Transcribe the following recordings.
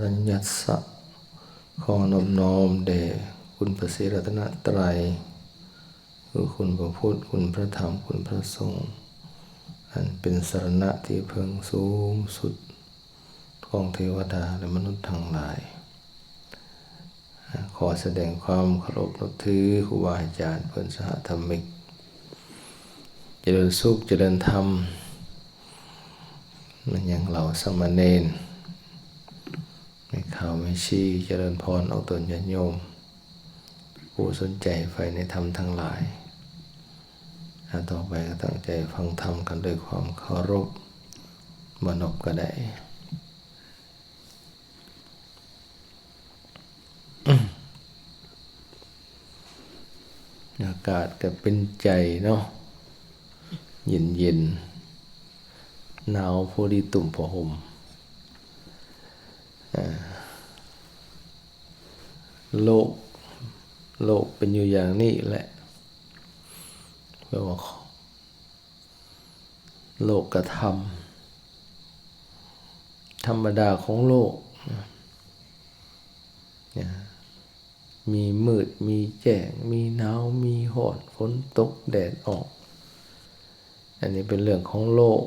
ສັນຍັດສະ ຂໍນອບນ້ອມແດ່ຄຸນພະສີລັດຕະນະໄຕ ຄືຄຸນພະພຸດ, ຄຸນພະທຳ, ຄຸນພະສົງ, ອັນເປັນສະລະນະທີ່ເພິ່ງສູງສຸດຂອງເທວະດາ ແລະ ມະນຸດທັງຫຼາຍ. ຂໍສະແດງຄວາມເຄົາລົບນັບຖືຄູບາອາຈານເພິ່ນສະຫະທຳມິກ ຈະເລີນສຸກຈະເລີນທຳ ມາຍັງເຫຼົ່າສາມະເນນ ແມ່ຂາວແມ່ຊີ ຈະເລີນພອນອອກຕົນຍາດໂຍມ ຜູ້ສົນໃຈໃຝ່ໃນທຳທັງຫຼາຍ. ອາ ຕໍ່ໄປກໍຕັ້ງໃຈຟັງທຳກັນດ້ວຍຄວາມເຄົາລົບ ບໍ່ນົບກໍໄດ້. ອາກາດກໍເປັນໃຈເນາະ ເຢັນໆ ໜາວພໍດີຕຸ່ມຜ້າຫົ່ມ. ອາ ໂລກ ໂລກເປັນຢູ່ຢ່າງນີ້ແຫຼະ ແປວ່າ ໂລກກະທຳທຳມະດາຂອງໂລກ ມີມືດ ມີແຈ້ງ ມີໜາວ ມີຮ້ອນ ຝົນຕົກ ແດດອອກ ອັນນີ້ເປັນເລື່ອງຂອງໂລກ.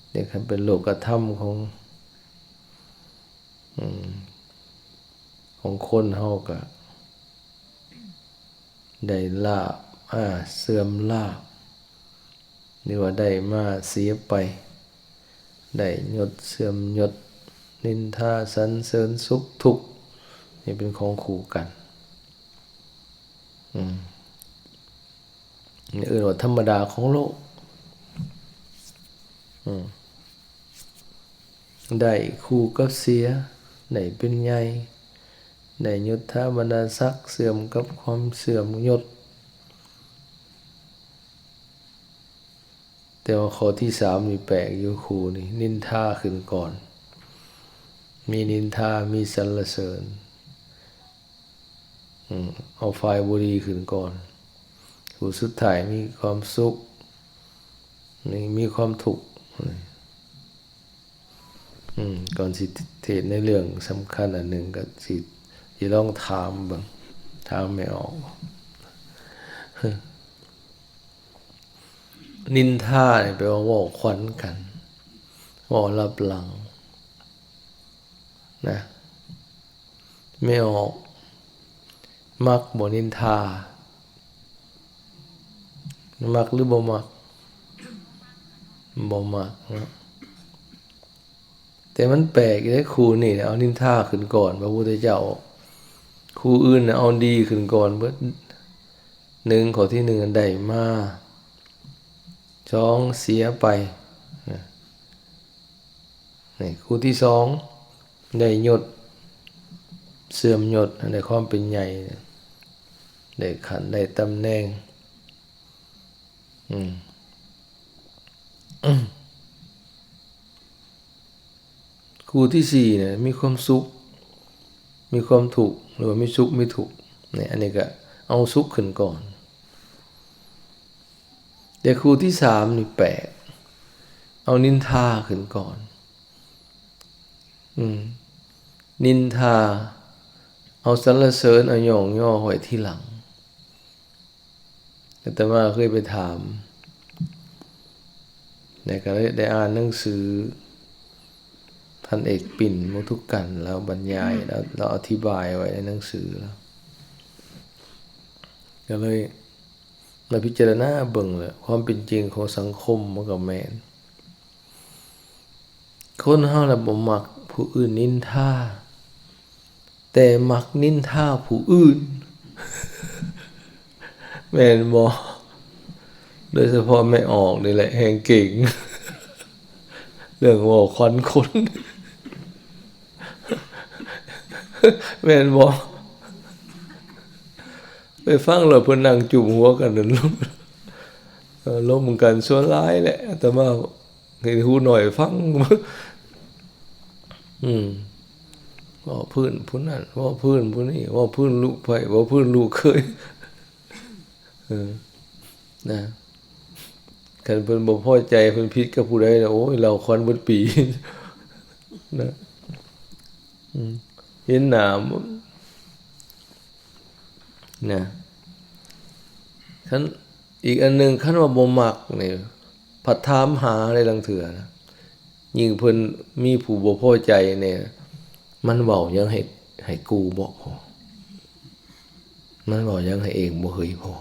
ແຕ່ຄັນເປັນໂລກກະທຳຂອງ ອືມ ຂອງຄົນເຮົາກະ ໄດ້ລາບ ອາ ເສື່ອມລາບ ຫຼືວ່າໄດ້ມາເສຍໄປ ໄດ້ຍົດເສື່ອມຍົດ ນິນທາສັນເສີນສຸກທຸກ ນີ້ເປັນຂອງຄູ່ກັນ. ອືມ ນີ້ເອີ້ນວ່າທຳມະດາຂອງໂລກ. ອືມ ໄດ້ຄູ່ກັບເສຍ ໄດ້ເປັນໃຫຍ່ ໄດ້ຍົດຖາບັນດາສັກ ເສື່ອມກັບຄວາມເສື່ອມຍົດ. ແຕ່ວ່າຂໍ້ທີສາມນີ້ແປກຢູ່ ຄູ່ນີ້ ນິນທາຂຶ້ນກ່ອນ ມີນິນທາ ມີສັນລະເສີນ ອືມ ເອົາຝ່າຍບໍ່ດີຂຶ້ນກ່ອນ ຄູ່ສຸດທ້າຍມີຄວາມສຸກ ນີ້ມີຄວາມທຸກ. ອືມ ກ່ອນຊິເທດໃນເລື່ອງສຳຄັນອັນໜຶ່ງ ກໍຊິ ຊິລອງຖາມເບິ່ງ ຖາມແມ່ອອກ. ນິນທານີ້ແປວ່າເວົ້າຂວັນກັນ ເວົ້າລັບຫຼັງນະ. ແມ່ອອກ ມັກບໍ່ນິນທາ? ມັກຫຼືບໍ່ມັກ? ບໍ່ມັກເນາະ. ແຕ່ມັນແປກເດ້ ຄູ່ນີ້ເອົານິນທາຂຶ້ນກ່ອນ ພະພຸດທະເຈົ້າ, ຄູ່ອື່ນເອົາດີຂຶ້ນກ່ອນເບິດ. ໜຶ່ງ ຂໍ້ທີໜຶ່ງໄດ້ມາ, ສອງ ເສຍໄປ. ນີ້ ຄູ່ທີສອງ ໄດ້ຍົດ ເສື່ອມຍົດ ໄດ້ຄວາມເປັນໃຫຍ່ ໄດ້ຂັ້ນ ໄດ້ຕຳແໜ່ງ. ອືມ ຄູ່ທີສີ່ນີ້ ມີຄວາມສຸກ ມີຄວາມທຸກ ຫຼືວ່າມີສຸກມີທຸກ. ນີ້ ອັນນີ້ກໍເອົາສຸກຂຶ້ນກ່ອນ. ແຕ່ຄູ່ທີສາມນີ້ແປກ ເອົານິນທາຂຶ້ນກ່ອນ. ອືມ ນິນທາ ເອົາສັນລະເສີນ ເອົາຍ້ອງຍໍໄວ້ທີຫຼັງ. ອາດຕະມາເຄີຍໄປຖາມ ແລ້ວກໍໄດ້ ໄດ້ອ່ານໜັງສື ທ່ານເອກປິ່ນ ມຸທຸກັນ ລາວບັນຍາຍ ລາວ ລາວອະທິບາຍໄວ້ໃນໜັງສືລາວ ກໍເລີຍມາພິຈາລະນາເບິ່ງແຫຼະ ຄວາມເປັນຈິງຂອງສັງຄົມມັນກໍແມ່ນ ຄົນເຮົາລະບໍ່ມັກຜູ້ອື່ນນິນທາ ແຕ່ມັກນິນທາຜູ້ອື່ນ ແມ່ນບໍ່? ໂດຍສະເພາະແມ່ອອກນີ້ແຫຼະແຮງເກັ່ງ ເລື່ອງເວົ້າຂວັນຄົນ ແມ່ນບໍ່? ໄປຟັງແລ້ວເພິ່ນນັ່ງຈຸ້ມຫົວກັນນັ້ນ ເອີ ລົມກັນສ່ວນຫຼາຍແຫຼະ ອາດຕະມາ ໃຫ້ຫູໜ້ອຍຟັງ. ອືມ ເວົ້າພື້ນຜູ້ນັ້ນ ເວົ້າພື້ນຜູ້ນີ້ ເວົ້າພື້ນລູກໃພ້ ເວົ້າພື້ນລູກເຂີຍ. ເອີ ນະ ຄັນເພິ່ນບໍ່ພໍໃຈ ເພິ່ນຜິດກັບຜູ້ໃດນະ ໂອ້ຍ ເລົ່າຄວັນເບິດປີນະ. ອືມ ເຫັນໜ້າ ນະ ຄັນ ອີກອັນໜຶ່ງ ຄັນວ່າບໍ່ມັກນີ້ ພັດຖາມຫາໄດ້ລາງເທື່ອນະ ຍິ່ງເພິ່ນມີຜູ້ບໍ່ພໍໃຈແດ່ ມັນເວົ້າຫຍັງໃຫ້ ໃຫ້ກູບໍ່ພໍ? ມັນເວົ້າຫຍັງໃຫ້ເອງບໍ່ເຮີ້ຍພໍ?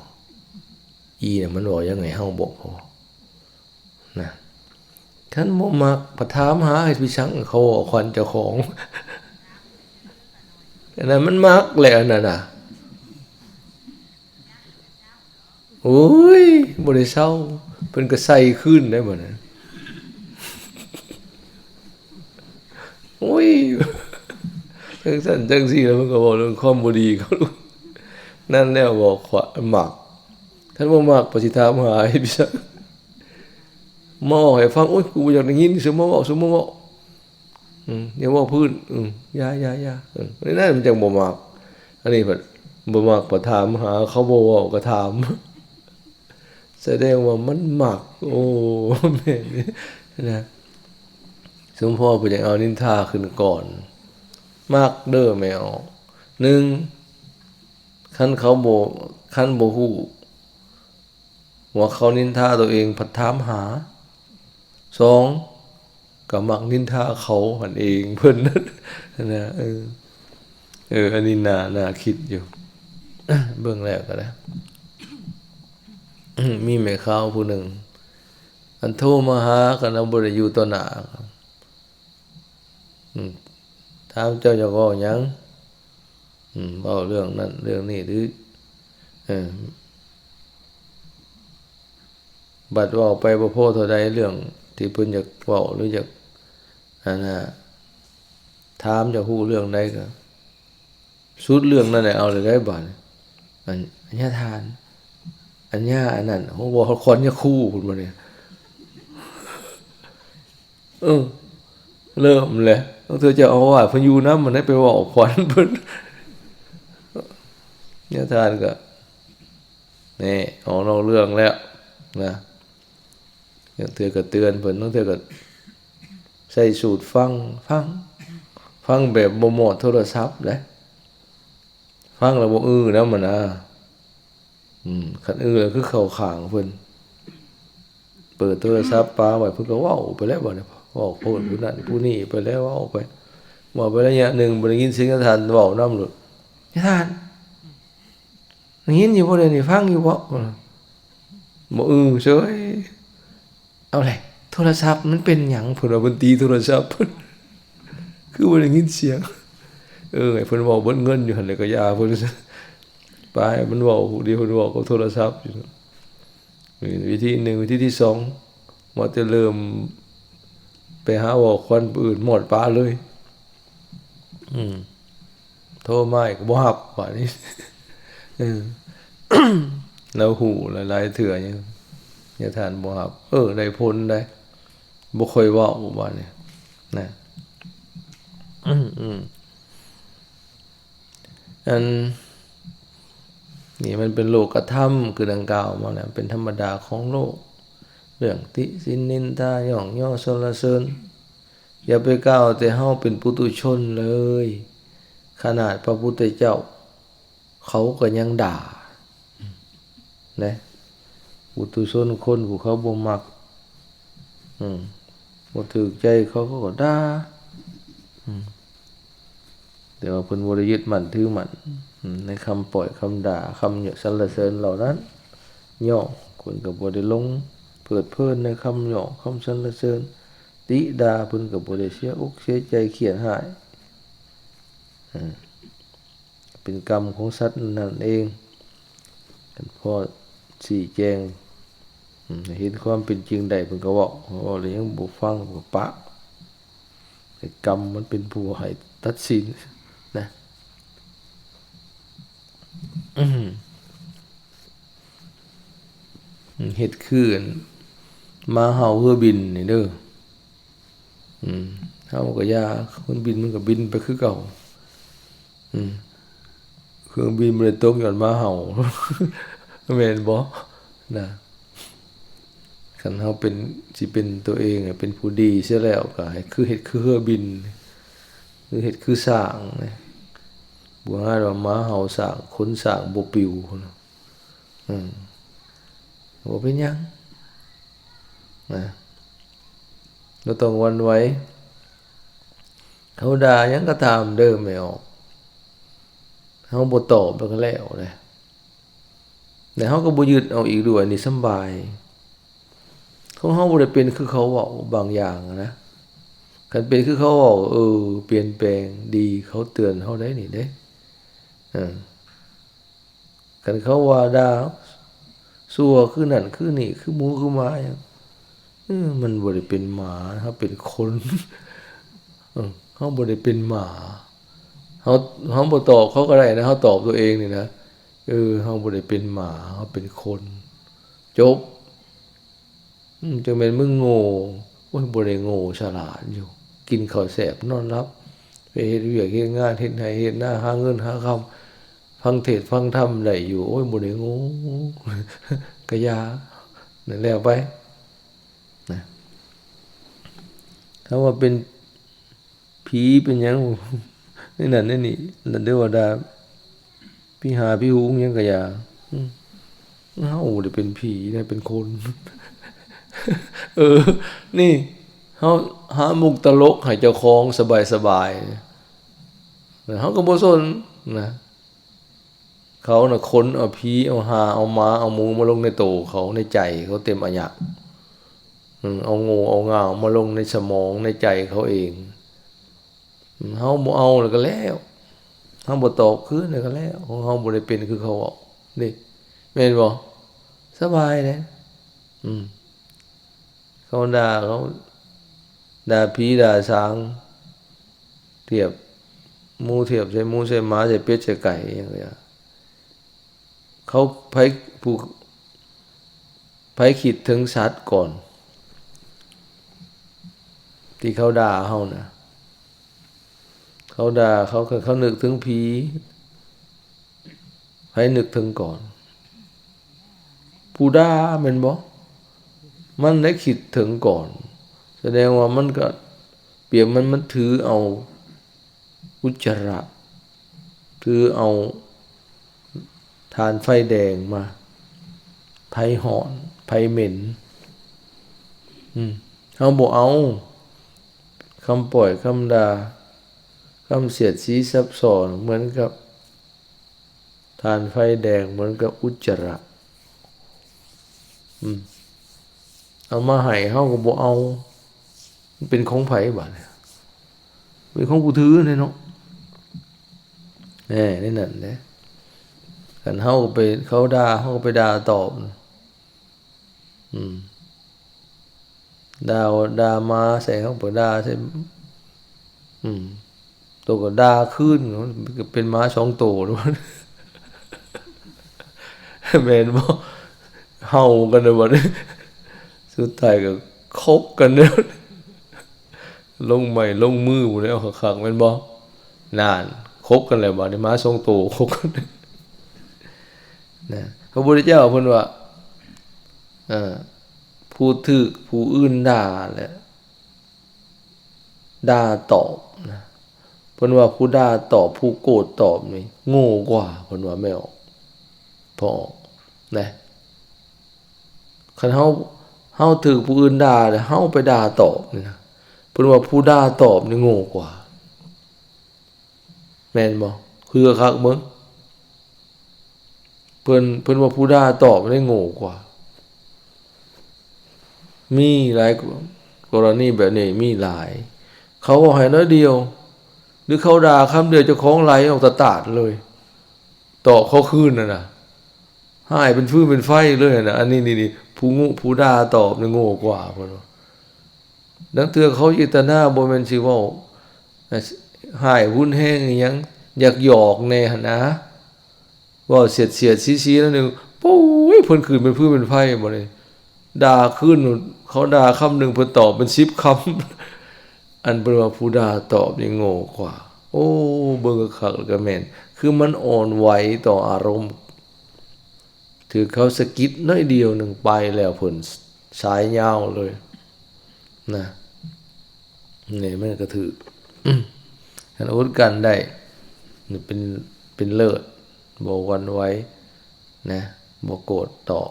ອີນະ ມັນເວົ້າຫຍັງໃຫ້ເຮົາບໍ່ພໍ? ນະ ຄັນບໍ່ມັກ ພັດຖາມຫາເຮັດພິສັງ ເຂົາເວົ້າຂວັນເຈົ້າຂອງ ອັນນັ້ນມັນມັກແຫຼະ ອັນນັ້ນນະ. ໂອ້ຍ ບໍ່ໄດ້ເຊົາ ເພິ່ນກໍໃສ່ຄືນໄດ້ບັດນັ້ນ. ໂອ້ຍ ຈັ່ງຊັ້ນຈັ່ງຊີ້ ແລ້ວເພິ່ນກໍເວົ້າເລື່ອງຄວາມບໍ່ດີເຂົາ ນັ້ນແຫຼະ ເວົ້າຂວາ ມັກ ຄັນບໍ່ມັກ ປະຊິຖາມຫາເຮັດພິສັງ ມາເວົ້າໃຫ້ຟັງ ໂອ້ຍ ກູບໍ່ຢາກໄດ້ຍິນ ຊຸມມາເວົ້າ ຊຸມມາເວົ້າ ອືມ ຢ່າເວົ້າພື້ນ ອືມ ຢ່າ ຢ່າ ຢ່າ ເອີ ອັນນັ້ນມັນຈັ່ງບໍ່ມັກ ອັນນີ້ພັດບໍ່ມັກ ພັດຖາມຫາ ເຂົາບໍ່ເວົ້າກໍຖາມ ສະແດງວ່າມັນມັກ ໂອ້ ແມ່ນນະ ສົມພໍເພິ່ນຢາກເອົານິນທາຂຶ້ນກ່ອນ ມັກເດີແມ່ອອກ ໜຶ່ງ ຄັນເຂົາບໍ່ ຄັນບໍ່ຮູ້ ວ່າເຂົານິນທາຕົວເອງ ພັດຖາມຫາ ສອງ ກໍມັກນິນທາເຂົາຫັ້ນເອງ ເພິ່ນນະ ເອີ ເອີ ອັນນີ້ໜ້າ ໜ້າຄິດຢູ່ ເບິ່ງແລ້ວກໍໄດ້ ມີແມ່ຂ່າວຜູ້ໜຶ່ງ ອັນໂທມາຫາ ຄັນວ່າບໍ່ໄດ້ຢູ່ຕໍ່ໜ້າ ອືມ ຖາມເຈົ້າຢາກເວົ້າຫຍັງ? ອືມ ເວົ້າເລື່ອງນັ້ນເລື່ອງນີ້ຫຼື ເອີ ບັດເວົ້າໄປບໍ່ພໍເທົ່າໃດ ເລື່ອງທີ່ເພິ່ນຢາກເວົ້າ ຫຼື ຢາກ ອັນນ່າ ຖາມຢາກຮູ້ເລື່ອງໃດກໍ ສຸດເລື່ອງນັ້ນແຫຼະ ເອົາແລ້ວໄດ໋ບາດນີ້ ອັນ ອັນຍາທ່ານ ອັນຍາອັນນັ້ນ ໂອ້ ບໍ່ຮອດຄອນຍາຄູພຸ້ນບາດນີ້ ເອີ ເລີ່ມແຫຼະ ລາງເທື່ອເຈົ້າອາວາດເພິ່ນຢູ່ນຳ ມັນໄດ້ໄປເວົ້າຂວັນເພິ່ນ ຍາທ່ານກໍ ນີ້ ອອກນອກເລື່ອງແລ້ວນະ ລາງເທື່ອກໍເຕືອນເພິ່ນ ລາງເທື່ອກໍໃສ່ສູດຟັງ ຟັງ ຟັງແບບບໍ່ມອດໂທລະສັບເດ້ ຟັງແລ້ວບໍ່ອື້ນຳຫັ້ນນະ ອືມ ຄັນອື້ນແລ້ວຄືເຂົ້າຂ້າງເພິ່ນ ເປີດໂທລະສັບປາໄວ້ ເພິ່ນກໍເວົ້າໄປແລ້ວບາດນີ້ ເວົ້າໂພດຜູ້ນັ້ນຜູ້ນີ້ໄປແລ້ວ ເວົ້າໄປ ເວົ້າໄປໄລຍະໜຶ່ງ ບໍ່ໄດ້ຍິນສຽງຍາທ່ານເວົ້ານຳໂລດ ຍາທ່ານ ໄດ້ຍິນຢູ່ບໍ່ ດຽວນີ້ຟັງຢູ່ບໍ່? ບໍ່ ອື ເສີຍ ເອົາແຫຼະ ໂທລະສັບມັນເປັນຫຍັງ? ເພິ່ນວ່າເພິ່ນຕີໂທລະສັບ ຄືບໍ່ໄດ້ຍິນສຽງ ເອີ ໃຫ້ເພິ່ນເວົ້າເບິດເງິນຢູ່ຫັ້ນແຫຼະ ກໍຢ່າເພິ່ນ ປາໃຫ້ມັນເວົ້າ ດຽວເພິ່ນເວົ້າກັບໂທລະສັບຢູ່ ວິທີໜຶ່ງ ວິທີທີສອງ ວ່າແຕ່ເລີ່ມໄປຫາເວົ້າຄວັນຜູ້ອື່ນ ມອດປາເລີຍ ອືມ ໂທມາອີກກໍບໍ່ຮັບບາດນີ້ ເອີ ລາວຮູ້ຫຼາຍໆເທື່ອ ຍາທ່ານບໍ່ຮັບ ເອີ ໄດ້ຜົນໄດ໋ ບໍ່ຄ່ອຍເວົ້າບາດນີ້ນະ ອືມ ອັນນີ້ມັນເປັນໂລກະທຳ ຄືດັ່ງກ່າວມາແລ້ວ ເປັນທຳມະດາຂອງໂລກ ເລື່ອງຕິສິນນິນທາ ຍ້ອງຍໍສັນລະເສີນ ຢ່າໄປກ່າວແຕ່ເຮົາເປັນປຸຖຸຊົນເລີຍ ຂະໜາດພະພຸດທະເຈົ້າ ເຂົາກໍຍັງດ່າເດ້ ປຸຖຸຊົນຄົນຜູ້ເຂົາບໍ່ມັກ ອືມ ບໍ່ຖືກໃຈເຂົາ ເຂົາກໍດ່າ ອືມ ແຕ່ວ່າເພິ່ນບໍ່ໄດ້ຍຶດໝັ້ນຖືໝັ້ນ ອືມ ໃນຄຳປ້ອຍຄຳດ່າ ຄຳຍໍສັນລະເສີນເຫຼົ່ານັ້ນ ຍ້ອງ ເພິ່ນກໍບໍ່ໄດ້ຫຼົງເພີດເພີນໃນຄຳຍ້ອງຄຳສັນລະເສີນ ຕິດ່າ ເພິ່ນກໍບໍ່ໄດ້ເສຍອົກເສຍໃຈຄຽດຮ້າຍ ເປັນກຳຂອງສັດນັ້ນເອງ ຄັນພໍຊີ້ແຈງ ອືມ ໃຫ້ເຫັນຄວາມເປັນຈິງໄດ້ ເພິ່ນກໍເວົ້າ ເວົ້າແລ້ວຍັງບໍ່ຟັງ ເພິ່ນກໍປະ ໃຫ້ກຳມັນເປັນຜູ້ໃຫ້ຕັດສິນນະ ອືມ ເຮັດຄືອັນໝາເຫົ່າເຮືອບິນນີ້ເດີ ອືມ ເຫົ່າກໍຢ່າ ເຄື່ອງບິນມັນກໍບິນໄປຄືເກົ່າ ອືມ ເຄື່ອງບິນບໍ່ໄດ້ຕົກຍ້ອນໝາເຫົ່າ ແມ່ນບໍ່ນະ? ຄັນເຮົາເປັນ ຊິເປັນຕົວເອງ ເປັນຜູ້ດີເສຍແລ້ວ ກໍໃຫ້ຄື ເຮັດຄືເຮືອບິນ ຫຼືເຮັດຄືຊ້າງນະ. ບູຮານວ່າ ໝາເຫົ່າຊ້າງ ຄົນຊ້າງບໍ່ປິວນະ. ອືມ ບໍ່ເປັນຫຍັງນະ ບໍ່ຕ້ອງຫວັ່ນໄຫວ. ເຂົາດ່າຫຍັງກໍຕາມເດີແມ່ອອກ ເຮົາບໍ່ຕອບແລ້ວກໍແລ້ວເດ້. ແລະເຮົາກໍບໍ່ຍຶດເອົາອີກດ້ວຍ ນີ້ສຳບາຍ. ຂອງເຮົາບໍ່ໄດ້ເປັນຄືເຂົາເວົ້າບາງຢ່າງນະ. ຄັນເປັນຄືເຂົາເວົ້າ ເອີ ປ່ຽນແປງດີ ເຂົາເຕືອນເຮົາໄດ້ນີ້ເດ້. ເອີ ຄັນເຂົາວ່າດ່າຊົ່ວຄືນັ້ນຄືນີ້ ຄືໝູຄືໝາຫຍັງ ເອີ ມັນບໍ່ໄດ້ເປັນໝາ ເຮົາເປັນຄົນ. ເອີ ເຮົາບໍ່ໄດ້ເປັນໝາ. ເຮົາ ເຮົາບໍ່ຕອບເຂົາກໍໄດ້ນະ ເຮົາຕອບຕົວເອງນີ້ນະ. ເອີ ເຮົາບໍ່ໄດ້ເປັນໝາ ເຮົາເປັນຄົນ. ຈົບ. ອືມ ຈັ່ງແມ່ນມຶງໂງ່. ໂອ້ຍ ບໍ່ໄດ້ໂງ່ ສະຫຼາດຢູ່ ກິນເຂົ້າແຊບ ນອນຫຼັບ ໄປເຮັດວຽກເຮັດງານ ເຮັດໄຮ່ເຮັດນາ ຫາເງິນຫາຄຳ ຟັງເທດຟັງທຳໄດ້ຢູ່. ໂອ້ຍ ບໍ່ໄດ້ໂງ່ ກະຢ່າ ນັ້ນແລ້ວໄປນະ. ຖ້າວ່າເປັນ ຜີເປັນຫຍັງ ໃນນັ້ນໃນນີ້ ນັ້ນເດີວ່າດ່າ ຜີຫາຜີຫູຫຍັງກະຢ່າ. ອືມ ເຮົາບໍ່ໄດ້ເປັນຜີນະ ເປັນຄົນ. ເອີ ນີ້ ເຮົາຫາມຸກຕະຫຼົກໃຫ້ເຈົ້າຂອງສະບາຍໆ ເຮົາກໍບໍ່ສົນນະ. ເຂົານະຂົນເອົາຜີ ເອົາຫ່າ ເອົາໝາ ເອົາໝູມາລົງໃນໂຕເຂົາ ໃນໃຈເຂົາເຕັມອາຍະ. ເອົາໂງ່ເອົາງ່າວມາລົງໃນສະໝອງໃນໃຈເຂົາເອງ. ເຮົາບໍ່ເອົາແລ້ວກໍແລ້ວ ເຮົາບໍ່ຕອບຄືນແລ້ວກໍແລ້ວ. ຂອງເຮົາບໍ່ໄດ້ເປັນຄືເຂົາເວົ້າເດ້ ແມ່ນບໍ່? ສະບາຍເດ້. ອືມ ເຂົາດ່າ ເຂົາດ່າຜີດ່າສາງ ທຽບໝູ ທຽບໃສ່ໝູໃສ່ໝາ ໃສ່ເປັດໃສ່ໄກ່ຫຍັງກະຢ່າ. ເຂົາ ໃຜຜູ້ ໃຜຄິດເຖິງສັດກ່ອນ ທີ່ເຂົາດ່າເຮົານະ? ເຂົາດ່າ ເຂົາ ເຂົານຶກເຖິງຜີ ໃຜນຶກເຖິງກ່ອນ? ຜູ້ດ່າແມ່ນບໍ່? ມັນໄດ້ຄິດເຖິງກ່ອນ ສະແດງວ່າມັນກະ ປຽບມັນ ມັນຖືເອົາອຸດຈະຣະ ຖືເອົາຖ່ານໄຟແດງມາ ໄຟຮ້ອນ ໄຟເໝັນ. ອືມ ເຮົາບໍ່ເອົາ ຄຳປ້ອຍ ຄຳດ່າ ຄຳສຽດສີສັບຊ້ອນ ເໝືອນກັບ ຖ່ານໄຟແດງເໝືອນກັບອຸດຈະຣະ. ອືມ ເອົາມາໃຫ້ເຮົາກໍບໍ່ເອົາ ມັນເປັນຂອງໃຜບາດນີ້? ເປັນຂອງຜູ້ຖືແນ່ເນາະ. ແນ່ ໃນນັ້ນເດ້ ຄັນເຮົາໄປ ເຂົາດ່າ ເຮົາກໍໄປດ່າຕອບ. ອືມ ດ່າ ດ່າໝາໃສ່ ເຮົາກໍດ່າໃສ່. ອືມ ໂຕກໍດ່າຄືນ ເປັນໝາສອງໂຕ. ແມ່ນບໍ່? ເຫົ່າກັນເດ້ບັດນີ້ ສຸດທ້າຍກໍຄົບກັນເດ້ ລົງໄມ້ລົງມືພຸ້ນແລ້ວຄັກໆ ແມ່ນບໍ່? ນັ້ນ ຄົບກັນແລ້ວບາດນີ້ ໝາສອງໂຕຄົບກັນນະ. ພະພຸດທະເຈົ້າເພິ່ນວ່າ ເອີ ຜູ້ຖືກຜູ້ອື່ນດ່າ ແລະ ດ່າຕອບນະ ເພິ່ນວ່າຜູ້ດ່າຕອບ ຜູ້ໂກດຕອບນີ້ໂງ່ກວ່າ ເພິ່ນວ່າແມ່ອອກ ພໍ່ອອກນະ. ຄັນເຮົາ ເຮົາຖືກຜູ້ອື່ນດ່າ ແລ້ວເຮົາໄປດ່າຕອບນີ້ນະ ເພິ່ນວ່າຜູ້ດ່າຕອບນີ້ໂງ່ກວ່າ ແມ່ນບໍ່? ຄືຄັກເບິ່ງ ເພິ່ນ ເພິ່ນວ່າຜູ້ດ່າຕອບນີ້ໂງ່ກວ່າ. ມີຫຼາຍກໍລະນີແບບນີ້ ມີຫຼາຍ. ເຂົາເວົ້າໃຫ້ໜ້ອຍດຽວ ຫຼືເຂົາດ່າຄຳດຽວ ເຈົ້າຂອງໄຫຼອອກຕາດໆເລີຍ ຕອບເຂົາຄືນຫັ້ນນະ ຮ້າຍເປັນຟືນເປັນໄຟເລີຍຫັ້ນນະ. ອັນນີ້ນີ້ ຜູ້ງຸ ຜູ້ດ່າຕອບນີ້ໂງ່ກວ່າ ເພິ່ນວ່າ. ລາງເທື່ອເຂົາເຈດຕະນາບໍ່ແມ່ນຊິເວົ້າຮ້າຍຮຸນແຮງອີ່ຫຍັງ ຢາກຫຍອກແດ່ຫັ້ນນະ ເວົ້າສຽດໆສີໆແນວໜຶ່ງ ໂອ້ຍ ເພິ່ນຂຶ້ນເປັນຟືນເປັນໄຟ ບາດນີ້ດ່າຄືນ ເຂົາດ່າຄຳໜຶ່ງ ເພິ່ນຕອບເປັນສິບຄຳ. ອັນເພິ່ນວ່າຜູ້ດ່າຕອບນີ້ໂງ່ກວ່າ. ໂອ້ ເບິ່ງຄັກໆແລ້ວກໍແມ່ນ ຄືມັນອ່ອນໄຫວຕໍ່ອາລົມ ຖືກເຂົາສະກິດໜ້ອຍດຽວໜຶ່ງໄປແລ້ວ ເພິ່ນສາຍຍາວເລີຍນະ. ນີ້ມັນກໍຖືກ ຄັນອົດກັ້ນໄດ້ ເປັນ ເປັນເລີດ ບໍ່ຫວັ່ນໄຫວນະ ບໍ່ໂກດຕອບ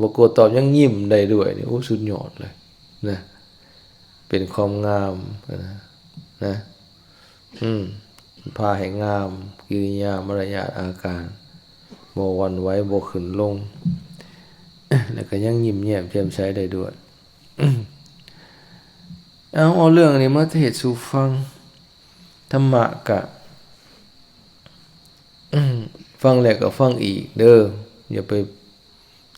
ບໍ່ໂກດຕອບ ຍັງຍິ້ມໄດ້ດ້ວຍນີ້ ໂອ້ ສຸດຍອດເລີຍນະ ເປັນຄວາມງາມນະ ນະ ອືມ ພາໃຫ້ງາມ ກິລິຍາ ມາລະຍາດ ອາການ ບໍ່ຫວັ່ນໄຫວ ບໍ່ຂຶ້ນລົງ ແລ້ວກໍຍັງຍິ້ມແຍ້ມແຈ່ມໃສໄດ້ດ້ວຍ. ເອົາ ເອົາເລື່ອງອັນນີ້ມາເທດສູ່ຟັງ. ທຳມະກະ ຟັງແລ້ວກໍຟັງອີກເດີ້ ຢ່າໄປ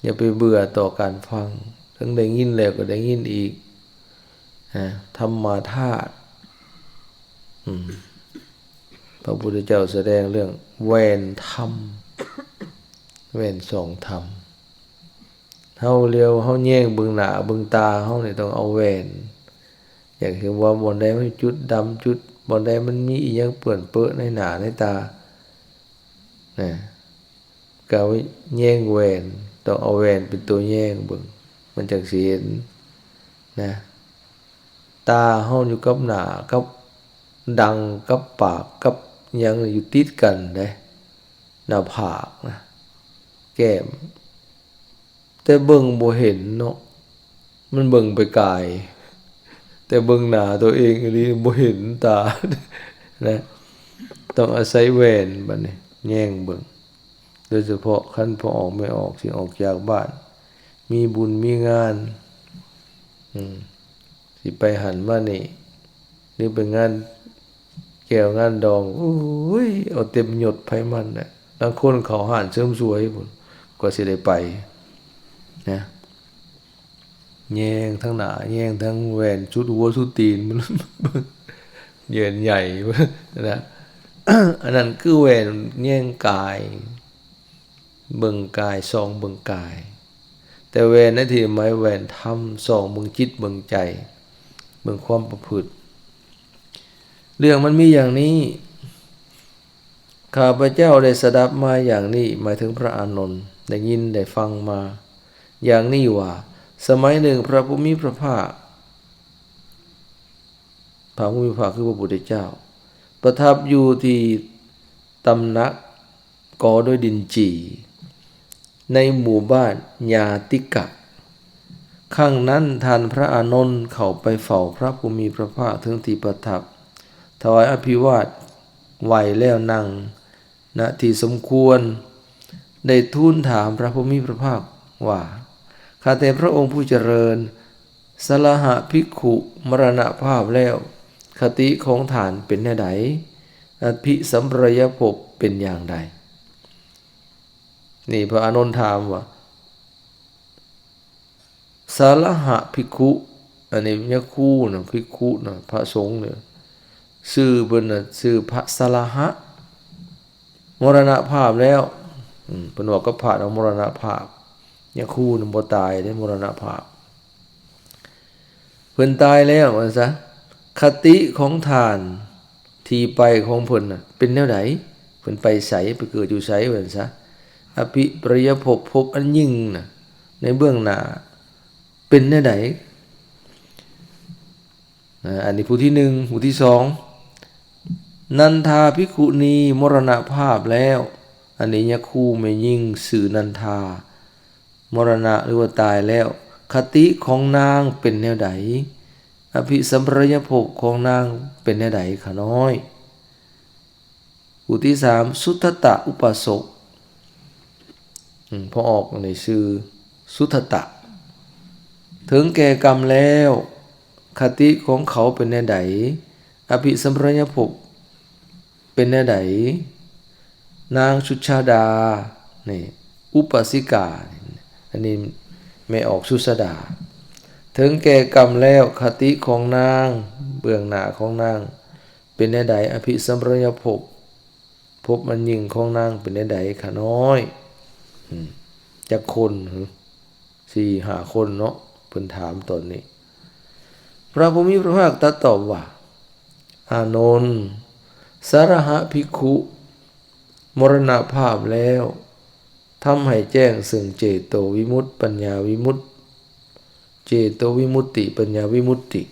ຢ່າໄປເບື່ອຕໍ່ການຟັງ ທັງໄດ້ຍິນແລ້ວກໍໄດ້ຍິນອີກນະ. ທຳມະທາດ ອືມ ພະພຸດທະເຈົ້າສະແດງເລື່ອງແວ່ນທຳ ແວ່ນສ່ອງທຳ. ເຮົາຫຼຽວ ເຮົາແຍງເບິ່ງໜ້າເບິ່ງຕາເຮົານີ້ຕ້ອງເອົາແວ່ນ ຢາກເຫັນວ່າບ່ອນໃດມັນຈຸດດຳ ຈຸດ ບ່ອນໃດມັນມີອີ່ຫຍັງເປື້ອນເປິໃນໜ້າໃນຕານະ ກະແຍງແວ່ນ ຕ້ອງເອົາແວ່ນເປັນຕົວແຍງເບິ່ງ ມັນຈັ່ງຊິເຫັນນະ. ຕາເຮົາຢູ່ກັບໜ້າ ກັບດັງ ກັບປາກ ກັບຫຍັງຢູ່ຕິດກັນເດ້ ໜ້າຜາກນະ ແກ້ມ ແຕ່ເບິ່ງບໍ່ເຫັນເນາະ ມັນເບິ່ງໄປກາຍ ແຕ່ເບິ່ງໜ້າຕົວເອງອີ່ຫຼີບໍ່ເຫັນຕານະ ຕ້ອງອາໄສແວ່ນບາດນີ້ແຍງເບິ່ງ. ໂດຍສະເພາະຄັນພໍ່ອອກແມ່ອອກຊິອອກຈາກບ້ານ ມີບຸນມີງານ ອືມ ຊິໄປຫັ້ນມານີ້ ຫຼືໄປງານແກ້ວງານດອງ ໂອ້ຍ ເອົາເຕັມຍົດໃຜມັນນະ. ລາງຄົນເຂົ້າຮ້ານເສີມສວຍພຸ້ນ ກວ່າຊິໄດ້ໄປນະ ແຍງທັງໜ້າ ແຍງທັງແວ່ນ ສຸດຫົວສຸດຕີນ ເຢີນໃຫຍ່ນະ. ອັນນັ້ນຄືແວ່ນແຍງກາຍ ເບິ່ງກາຍ ສ່ອງເບິ່ງກາຍ ແຕ່ແວ່ນໃນທີ່ໝາຍແວ່ນທຳ ສ່ອງເບິ່ງຈິດເບິ່ງໃຈ ເບິ່ງຄວາມປະພຶດ. ເລື່ອງມັນມີຢ່າງນີ້ ຂ້າພະເຈົ້າໄດ້ສະດັບມາຢ່າງນີ້ ໝາຍເຖິງພະອານົນ ໄດ້ຍິນໄດ້ຟັງມາຢ່າງນີ້ວ່າ ສະໄໝໜຶ່ງພະຜູ້ມີພະພາກ ພະຜູ້ມີພະພາກຄືພະພຸດທະເຈົ້າ ປະທັບຢູ່ທີ່ຕຳໜັກກໍ່ດ້ວຍດິນຈີ່ ໃນໝູ່ບ້ານຍາຕິກະ. ຄັ້ງນັ້ນທ່ານພະອານົນເຂົ້າໄປເຝົ້າພະຜູ້ມີພະພາກເຖິງທີ່ປະທັບ ຖວາຍອະພິວາດໄຫວ້ແລ້ວນັ່ງ ນະທີ່ສົມຄວນ ໄດ້ທູນຖາມພະຜູ້ມີພະພາກວ່າ ຂ້າແຕ່ພະອົງຜູ້ຈະເລີນ ສະລະຫະພິກຂຸ ມໍລະນະພາບແລ້ວ ຄະຕິຂອງທ່ານເປັນແນວໃດ? ອະພິສຳປະລາຍະພົບເປັນຢ່າງໃດ? ນີ້ພະອານົນຖາມວ່າ ສະລະຫະພິກຂຸ ອັນນີ້ຍະຄູນະ ພິກຂຸນະ ພະສົງເດີ ຊື່ເພິ່ນນະຊື່ພະສະລະຫະ ມໍລະນະພາບແລ້ວ. ອືມ ເພິ່ນເວົ້າກັບພະເນາະ ມໍລະນະພາບ ຍະຄູນະບໍ່ຕາຍເດ້ ມໍລະນະພາບ ເພິ່ນຕາຍແລ້ວວ່າຊັ້ນຊະ. ຄະຕິຂອງທ່ານ ທີ່ໄປຂອງເພິ່ນນະເປັນແນວໃດ? ເພິ່ນໄປໃສ? ໄປເກີດຢູ່ໃສວ່າຊັ້ນຊະ? ອະພິປະລາຍະພົບ ພົບອັນຍິ່ງນະ ໃນເບື້ອງໜ້າເປັນແນວໃດ? ອາ ອັນນີ້ຜູ້ທີໜຶ່ງ. ຜູ້ທີສອງ ນັນທາພິກຂຸນີ ມໍລະນະພາບແລ້ວ. ອັນນີ້ຍະຄູແມ່ຍິງຊື່ນັນທາ ມໍລະນະ ຫຼືວ່າຕາຍແລ້ວ ຄະຕິຂອງນາງເປັນແນວໃດ? ອະພິສຳປະລາຍະພົບຂອງນາງເປັນແນວໃດຂະນ້ອຍ? ຜູ້ທີສາມ ສຸທັດຕະອຸປາສົກ ອືມ ພໍ່ອອກໃນຊື່ສຸທັດຕະ ເຖິງແກ່ກຳແລ້ວ ຄະຕິຂອງເຂົາເປັນແນວໃດ? ອະພິສຳປະລາຍະພົບ ເປັນແນວໃດ? ນາງສຸຊາດາ ນີ້ ອຸປາສິກາ ອັນນີ້ແມ່ອອກສຸຊາດາ ເຖິງແກ່ກຳແລ້ວ ຄະຕິຂອງນາງ ເບື້ອງໜ້າຂອງນາງເປັນແນວໃດ? ອະພິສຳປະລາຍະພົບ ພົບອັນຍິ່ງຂອງນາງເປັນແນວໃດຂະນ້ອຍ? ອືມ ຈັກຄົນ? ສີ່ຫ້າຄົນເນາະ ເພິ່ນຖາມຕອນນີ້. ພະຜູ້ມີພະພາກຕັດຕອບວ່າ ອານົນ ສະລະຫະພິກຂຸ ມໍລະນະພາບແລ້ວ ທຳໃຫ້ແຈ້ງເຊິ່ງເຈໂຕວິມຸດ ປັນຍາວິມຸດ ເຈໂຕວິມຸດຕິ ປັນຍາວິມຸດຕິ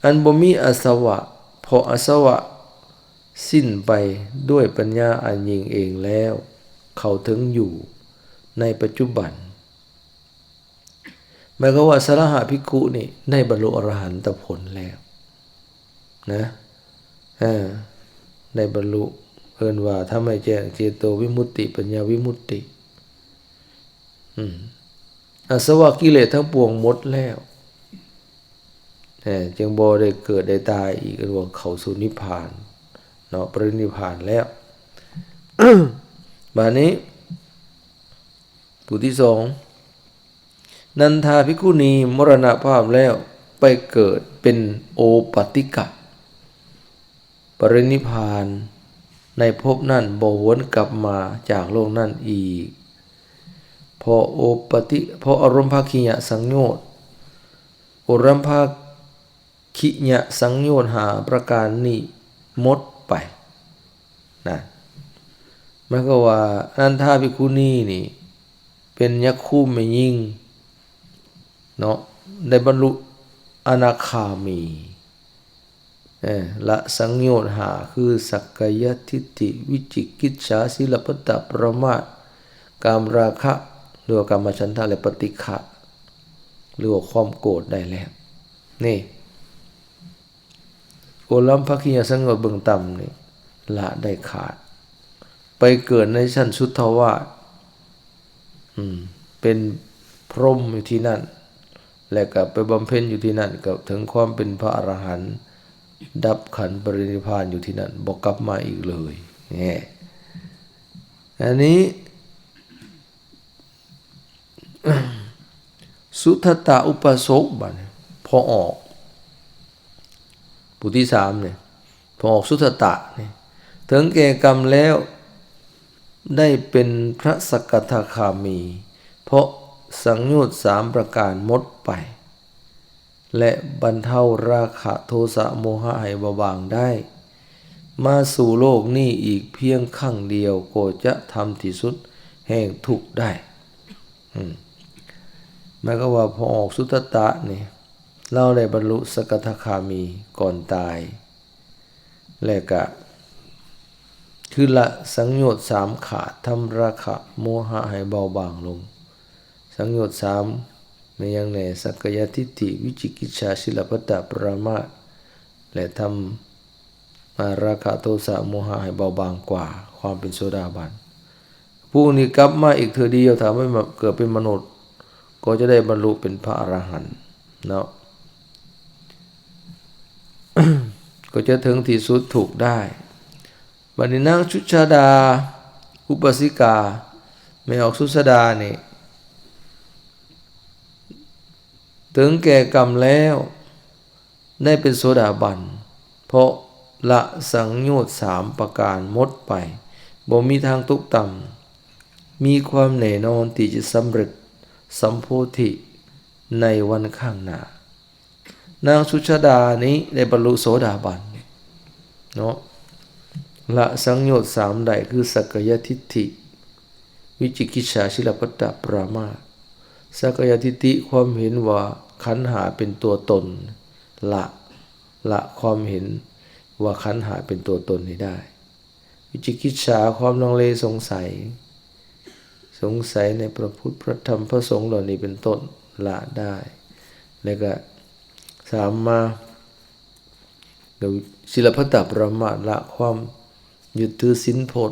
ອັນບໍ່ມີອາສະວະ ເພາະອາສະວະ ສິ້ນໄປດ້ວຍປັນຍາອັນຍິ່ງເອງແລ້ວ ເຂົາເຖິງຢູ່ໃນປັດຈຸບັນ. ໝາຍຄວາມວ່າ ສະລະຫະພິກຂຸນີ້ໄດ້ບັນລຸອະລະຫັນຕະຜົນແລ້ວນະ ເອີ ໄດ້ບັນລຸ ເອີ້ນວ່າທຳໃຫ້ແຈ້ງເຈໂຕວິມຸດຕິ ປັນຍາວິມຸດຕິ. ອືມ ອາສະວະກິເລດທັງປວງໝົດແລ້ວ ແຕ່ຈຶ່ງບໍ່ໄດ້ເກີດໄດ້ຕາຍອີກ ເອີ້ນວ່າເຂົ້າສູ່ນິບພານເນາະ ປະລິນິບພານແລ້ວ. ບາດນີ້ ຜູ້ທີສອງ ນັນທາພິກຂຸນີ ມໍລະນະພາບແລ້ວ ໄປເກີດເປັນໂອປາຕິກະ ປະລິນິບພານໃນພົບນັ້ນ ບໍ່ຫວນກັບມາຈາກໂລກນັ້ນອີກ ເພາະໂອປາຕິ ເພາະອາລົມພາຄີຍະສັງໂຍດ ໂອລັມພາຄີຍະສັງໂຍດຫ້າປະການນີ້ໝົດໄປນະ. ໝາຍຄວາມວ່າ ອະນັນທາພິກຂຸນີນີ້ ເປັນຍັກຄູແມ່ຍິງເນາະ ໄດ້ບັນລຸອະນາຄາມີ ເອີ ລະສັງໂຍດຫ້າ ຄື ສັກກາຍະທິດຖິ ວິຈິກິດສາ ສີລະພັດຕະ ປະມາດ ກາມະລາຄະ ຫຼືວ່າກາມະສັນທະ ແລະ ປະຕິຄະ ຫຼືວ່າຄວາມໂກດໄດ້ແລ້ວ. ນີ້ ໂອລັມພາຄີຍະສັງໂຍດເບື້ອງຕ່ຳນີ້ ລະໄດ້ຂາດ ໄປເກີດໃນຊັ້ນສຸດທະວາດ ອືມ ເປັນພົມຢູ່ທີ່ນັ້ນ ແລະ ກໍໄປບຳເພັນຢູ່ທີ່ນັ້ນ ກໍເຖິງຄວາມເປັນພະອະລະຫັນ ດັບຂັນປະລິນິບພານຢູ່ທີ່ນັ້ນ ບໍ່ກັບມາອີກເລີຍ. ແນ່ ອັນນີ້ ສຸທັດຕະອຸປາສົກ ບາດນີ້ ພໍ່ອອກ ຜູ້ທີສາມນີ້ ພໍ່ອອກສຸທັດຕະນີ້ ເຖິງແກ່ກຳແລ້ວ ໄດ້ເປັນພະສະກະທາຄາມີ ເພາະສັງໂຍດສາມປະການໝົດໄປ ແລະ ບັນເທົາລາຄະໂທສະໂມຫະໃຫ້ເບົາບາງໄດ້ ມາສູ່ໂລກນີ້ອີກພຽງຄັ້ງດຽວກໍຈະທຳທີ່ສຸດແຫ່ງທຸກໄດ້. ອືມ ໝາຍຄວາມວ່າ ພໍ່ອອກສຸທັດຕະນີ້ ລາວໄດ້ບັນລຸສະກະທາຄາມີກ່ອນຕາຍ ແລະກະ ຄືລະສັງໂຍດສາມຂາດ ທຳລາຄະໂມຫະໃຫ້ເບົາບາງລົງ. ສັງໂຍດສາມ ແມ່ນຫຍັງແດ່? ສັກກາຍະທິດຖິ ວິຈິກິດສາ ສີລະພັດຕະ ປະມາດ ແລະ ທຳ ອາ ລາຄະໂທສະໂມຫະໃຫ້ເບົາບາງກວ່າ ຄວາມເປັນໂສດາບັນ. ຜູ້ນີ້ກັບມາອີກເທື່ອດຽວ ຖ້າໄປເກີດເປັນມະນຸດ ກໍຈະໄດ້ບັນລຸເປັນພະອະລະຫັນເນາະ ກໍຈະເຖິງທີ່ສຸດທຸກໄດ້. ບັດນີ້ນາງສຸຊາດາ ອຸປາສິກາ ແມ່ອອກສຸຊາດານີ້ ເຖິງແກ່ກຳແລ້ວ ໄດ້ເປັນໂສດາບັນ ເພາະລະສັງໂຍດສາມປະການໝົດໄປ ບໍ່ມີທາງຕົກຕ່ຳ ມີຄວາມແນ່ນອນທີ່ຈະສຳເລັດສຳໂພທິໃນວັນຂ້າງໜ້າ. ນາງສຸຊາດານີ້ໄດ້ບັນລຸໂສດາບັນເນາະ ລະສັງໂຍດສາມໄດ້ ຄື ສັກກາຍະທິດຖິ ວິຈິກິດສາ ສີລະພັດຕະ ປະມາດ. ສັກກາຍະທິດຖິ ຄວາມເຫັນວ່າຂັນຫ້າເປັນຕົວຕົນ ລະ ລະຄວາມເຫັນວ່າຂັນຫ້າເປັນຕົວຕົນນີ້ໄດ້. ວິຈິກິດສາ ຄວາມລັງເລສົງໄສ ສົງໄສໃນພະພຸດ ພະທຳ ພະສົງ ເຫຼົ່ານີ້ເປັນຕົ້ນ ລະໄດ້ ແລະກະ ສາມມາ ສີລະພັດຕະ ປະມາດ ລະຄວາມຍຶດຖືສິນພົດ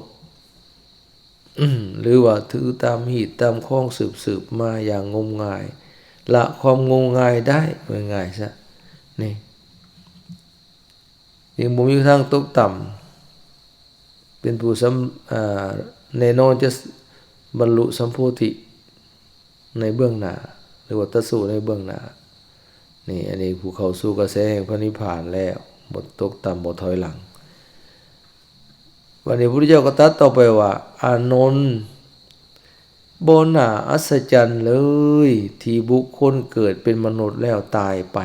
ຫຼືວ່າຖືຕາມຮີດຕາມຄອງສືບໆມາຢ່າງງົມງາຍ ລະຄວາມງົມງາຍໄດ້ ວ່າງ່າຍຊະ ນີ້ ຈຶ່ງບໍ່ມີທາງຕົກຕ່ຳ ເປັນຜູ້ສຳ ອາ ແນ່ນອນຈະບັນລຸສຳໂພທິໃນເບື້ອງໜ້າ ຫຼືວ່າຕັດສະຮູ້ໃນເບື້ອງໜ້າ. ນີ້ ອັນນີ້ຜູ້ເຂົ້າສູ່ກະແສແຫ່ງພະນິບພານແລ້ວ ບໍ່ຕົກຕ່ຳ ບໍ່ຖອຍຫຼັງ. ບັດນີ້ພະພຸດທະເຈົ້າກໍຕັດຕໍ່ໄປວ່າ ອານົນ ບໍ່ໜ້າອັດສະຈັນເລີຍ ທີ່ບຸກຄົນເກີດເປັນມະນຸດແລ້ວຕາຍໄປ.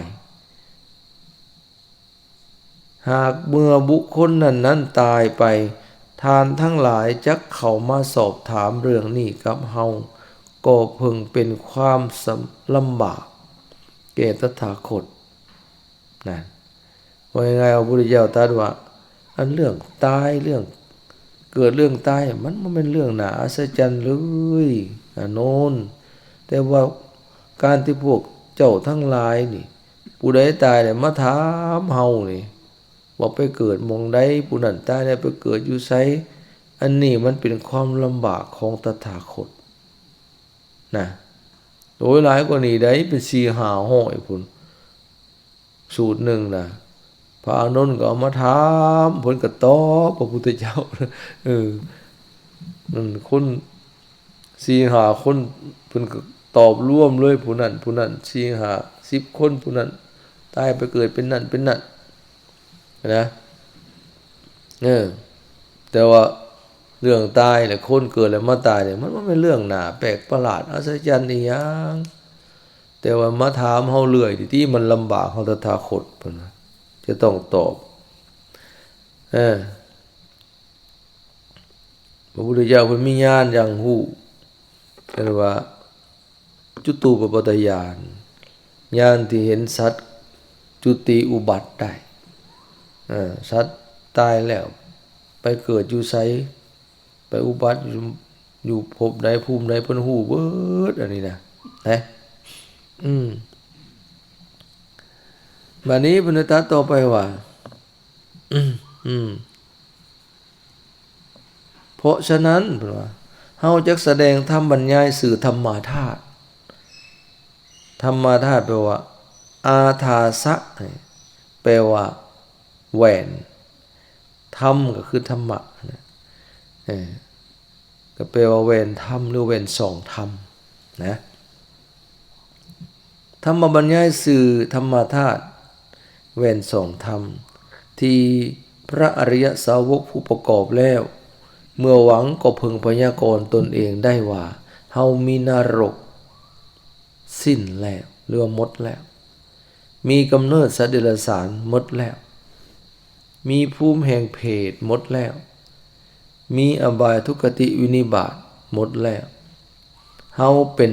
ຫາກເມື່ອບຸກຄົນນັ້ນໆຕາຍໄປ ທ່ານທັງຫຼາຍຈັກເຂົ້າມາສອບຖາມເລື່ອງນີ້ກັບເຮົາ ກໍເພິ່ງເປັນຄວາມສຳ ລຳບາກແກ່ຕະຖາຄົດ. ນັ້ນ ວ່າງ່າຍໆ ພະພຸດທະເຈົ້າຕັດວ່າ ອັນເລື່ອງຕາຍ ເລື່ອງເກີດ ເລື່ອງຕາຍ ມັນບໍ່ແມ່ນເລື່ອງໜ້າອັດສະຈັນເລີຍ ອານົນ. ແຕ່ວ່າການທີ່ພວກເຈົ້າທັງຫຼາຍນີ້ ຜູ້ໃດຕາຍແລ້ວມາຖາມເຮົານີ້ ວ່າໄປເກີດໝ່ອງໃດ ຜູ້ນັ້ນຕາຍແລ້ວໄປເກີດຢູ່ໃສ ອັນນີ້ມັນເປັນຄວາມລຳບາກຂອງຕະຖາຄົດນະ. ໂອ້ຍ ຫຼາຍກວ່ານີ້ໃດ໋ ເປັນສີ່ຫ້າຮ້ອຍພຸ້ນ ສູດໜຶ່ງນະ ພະອານົນກໍເອົາມາຖາມ ເພິ່ນກໍຕອບພະພຸດທະເຈົ້າ ເອີ ນັ້ນຄົນ ສີ່ຫ້າຄົນ ເພິ່ນກໍຕອບລວມເລີຍ ຜູ້ນັ້ນ ຜູ້ນັ້ນ ສີ່ຫ້າສິບຄົນ ຜູ້ນັ້ນຕາຍໄປເກີດເປັນນັ້ນເປັນນັ້ນນະ. ເອີ ແຕ່ວ່າເລື່ອງຕາຍແຫຼະ ຄົນເກີດແລ້ວມາຕາຍນີ້ ມັນບໍ່ແມ່ນເລື່ອງໜ້າແປກປະຫຼາດອັດສະຈັນອີ່ຫຍັງ ແຕ່ວ່າມາຖາມເຮົາເລື້ອຍ ທີ່ມັນລຳບາກເຮົາ ຕະຖາຄົດເພິ່ນວ່າຈະຕ້ອງຕອບ. ເອີ ພະພຸດທະເຈົ້າເພິ່ນມີຍານຢ່າງຮູ້ ເອີ້ນວ່າຈຸຕູປະປາດຕະຍານ ຍານທີ່ເຫັນສັດຈຸຕິອຸບັດໄດ້. ເອີ ສັດຕາຍແລ້ວໄປເກີດຢູ່ໃສ ໄປອຸບັດຢູ່ ຢູ່ພົບໃດພູມໃດ ເພິ່ນຮູ້ເບິດອັນນີ້ນະ ນະ. ອືມ ບາດນີ້ເພິ່ນໄດ້ຕັດຕໍ່ໄປວ່າ ອືມ ອືມ ເພາະສະນັ້ນ ເພິ່ນວ່າ ເຮົາຈັກສະແດງທຳບັນຍາຍຊື່ທຳມາທາດ. ທຳມາທາດແປວ່າ ອາທາສະ ແປວ່າແຫວນ ທຳກໍຄືທຳມະນະ ເອີ ກໍແປວ່າແຫວນທຳ ຫຼື ແຫວນສອງທຳນະ. ທຳມະບັນຍາຍຊື່ທຳມາທາດ ແຫວນສອງທຳ ທີ່ພະອະລິຍະສາວົກຜູ້ປະກອບແລ້ວ ເມື່ອຫວັງກໍເພິ່ງພະຍາກອນຕົນເອງໄດ້ວ່າ ເຮົາມີນະລົກສິ້ນແລ້ວ ຫຼືວ່າໝົດແລ້ວ, ມີກຳເນີດສັດເດຍລະສານໝົດແລ້ວ, ມີພູມແຫ່ງເປດໝົດແລ້ວ, ມີອະບາຍທຸກຄະຕິວິນິບາດໝົດແລ້ວ, ເຮົາເປັນ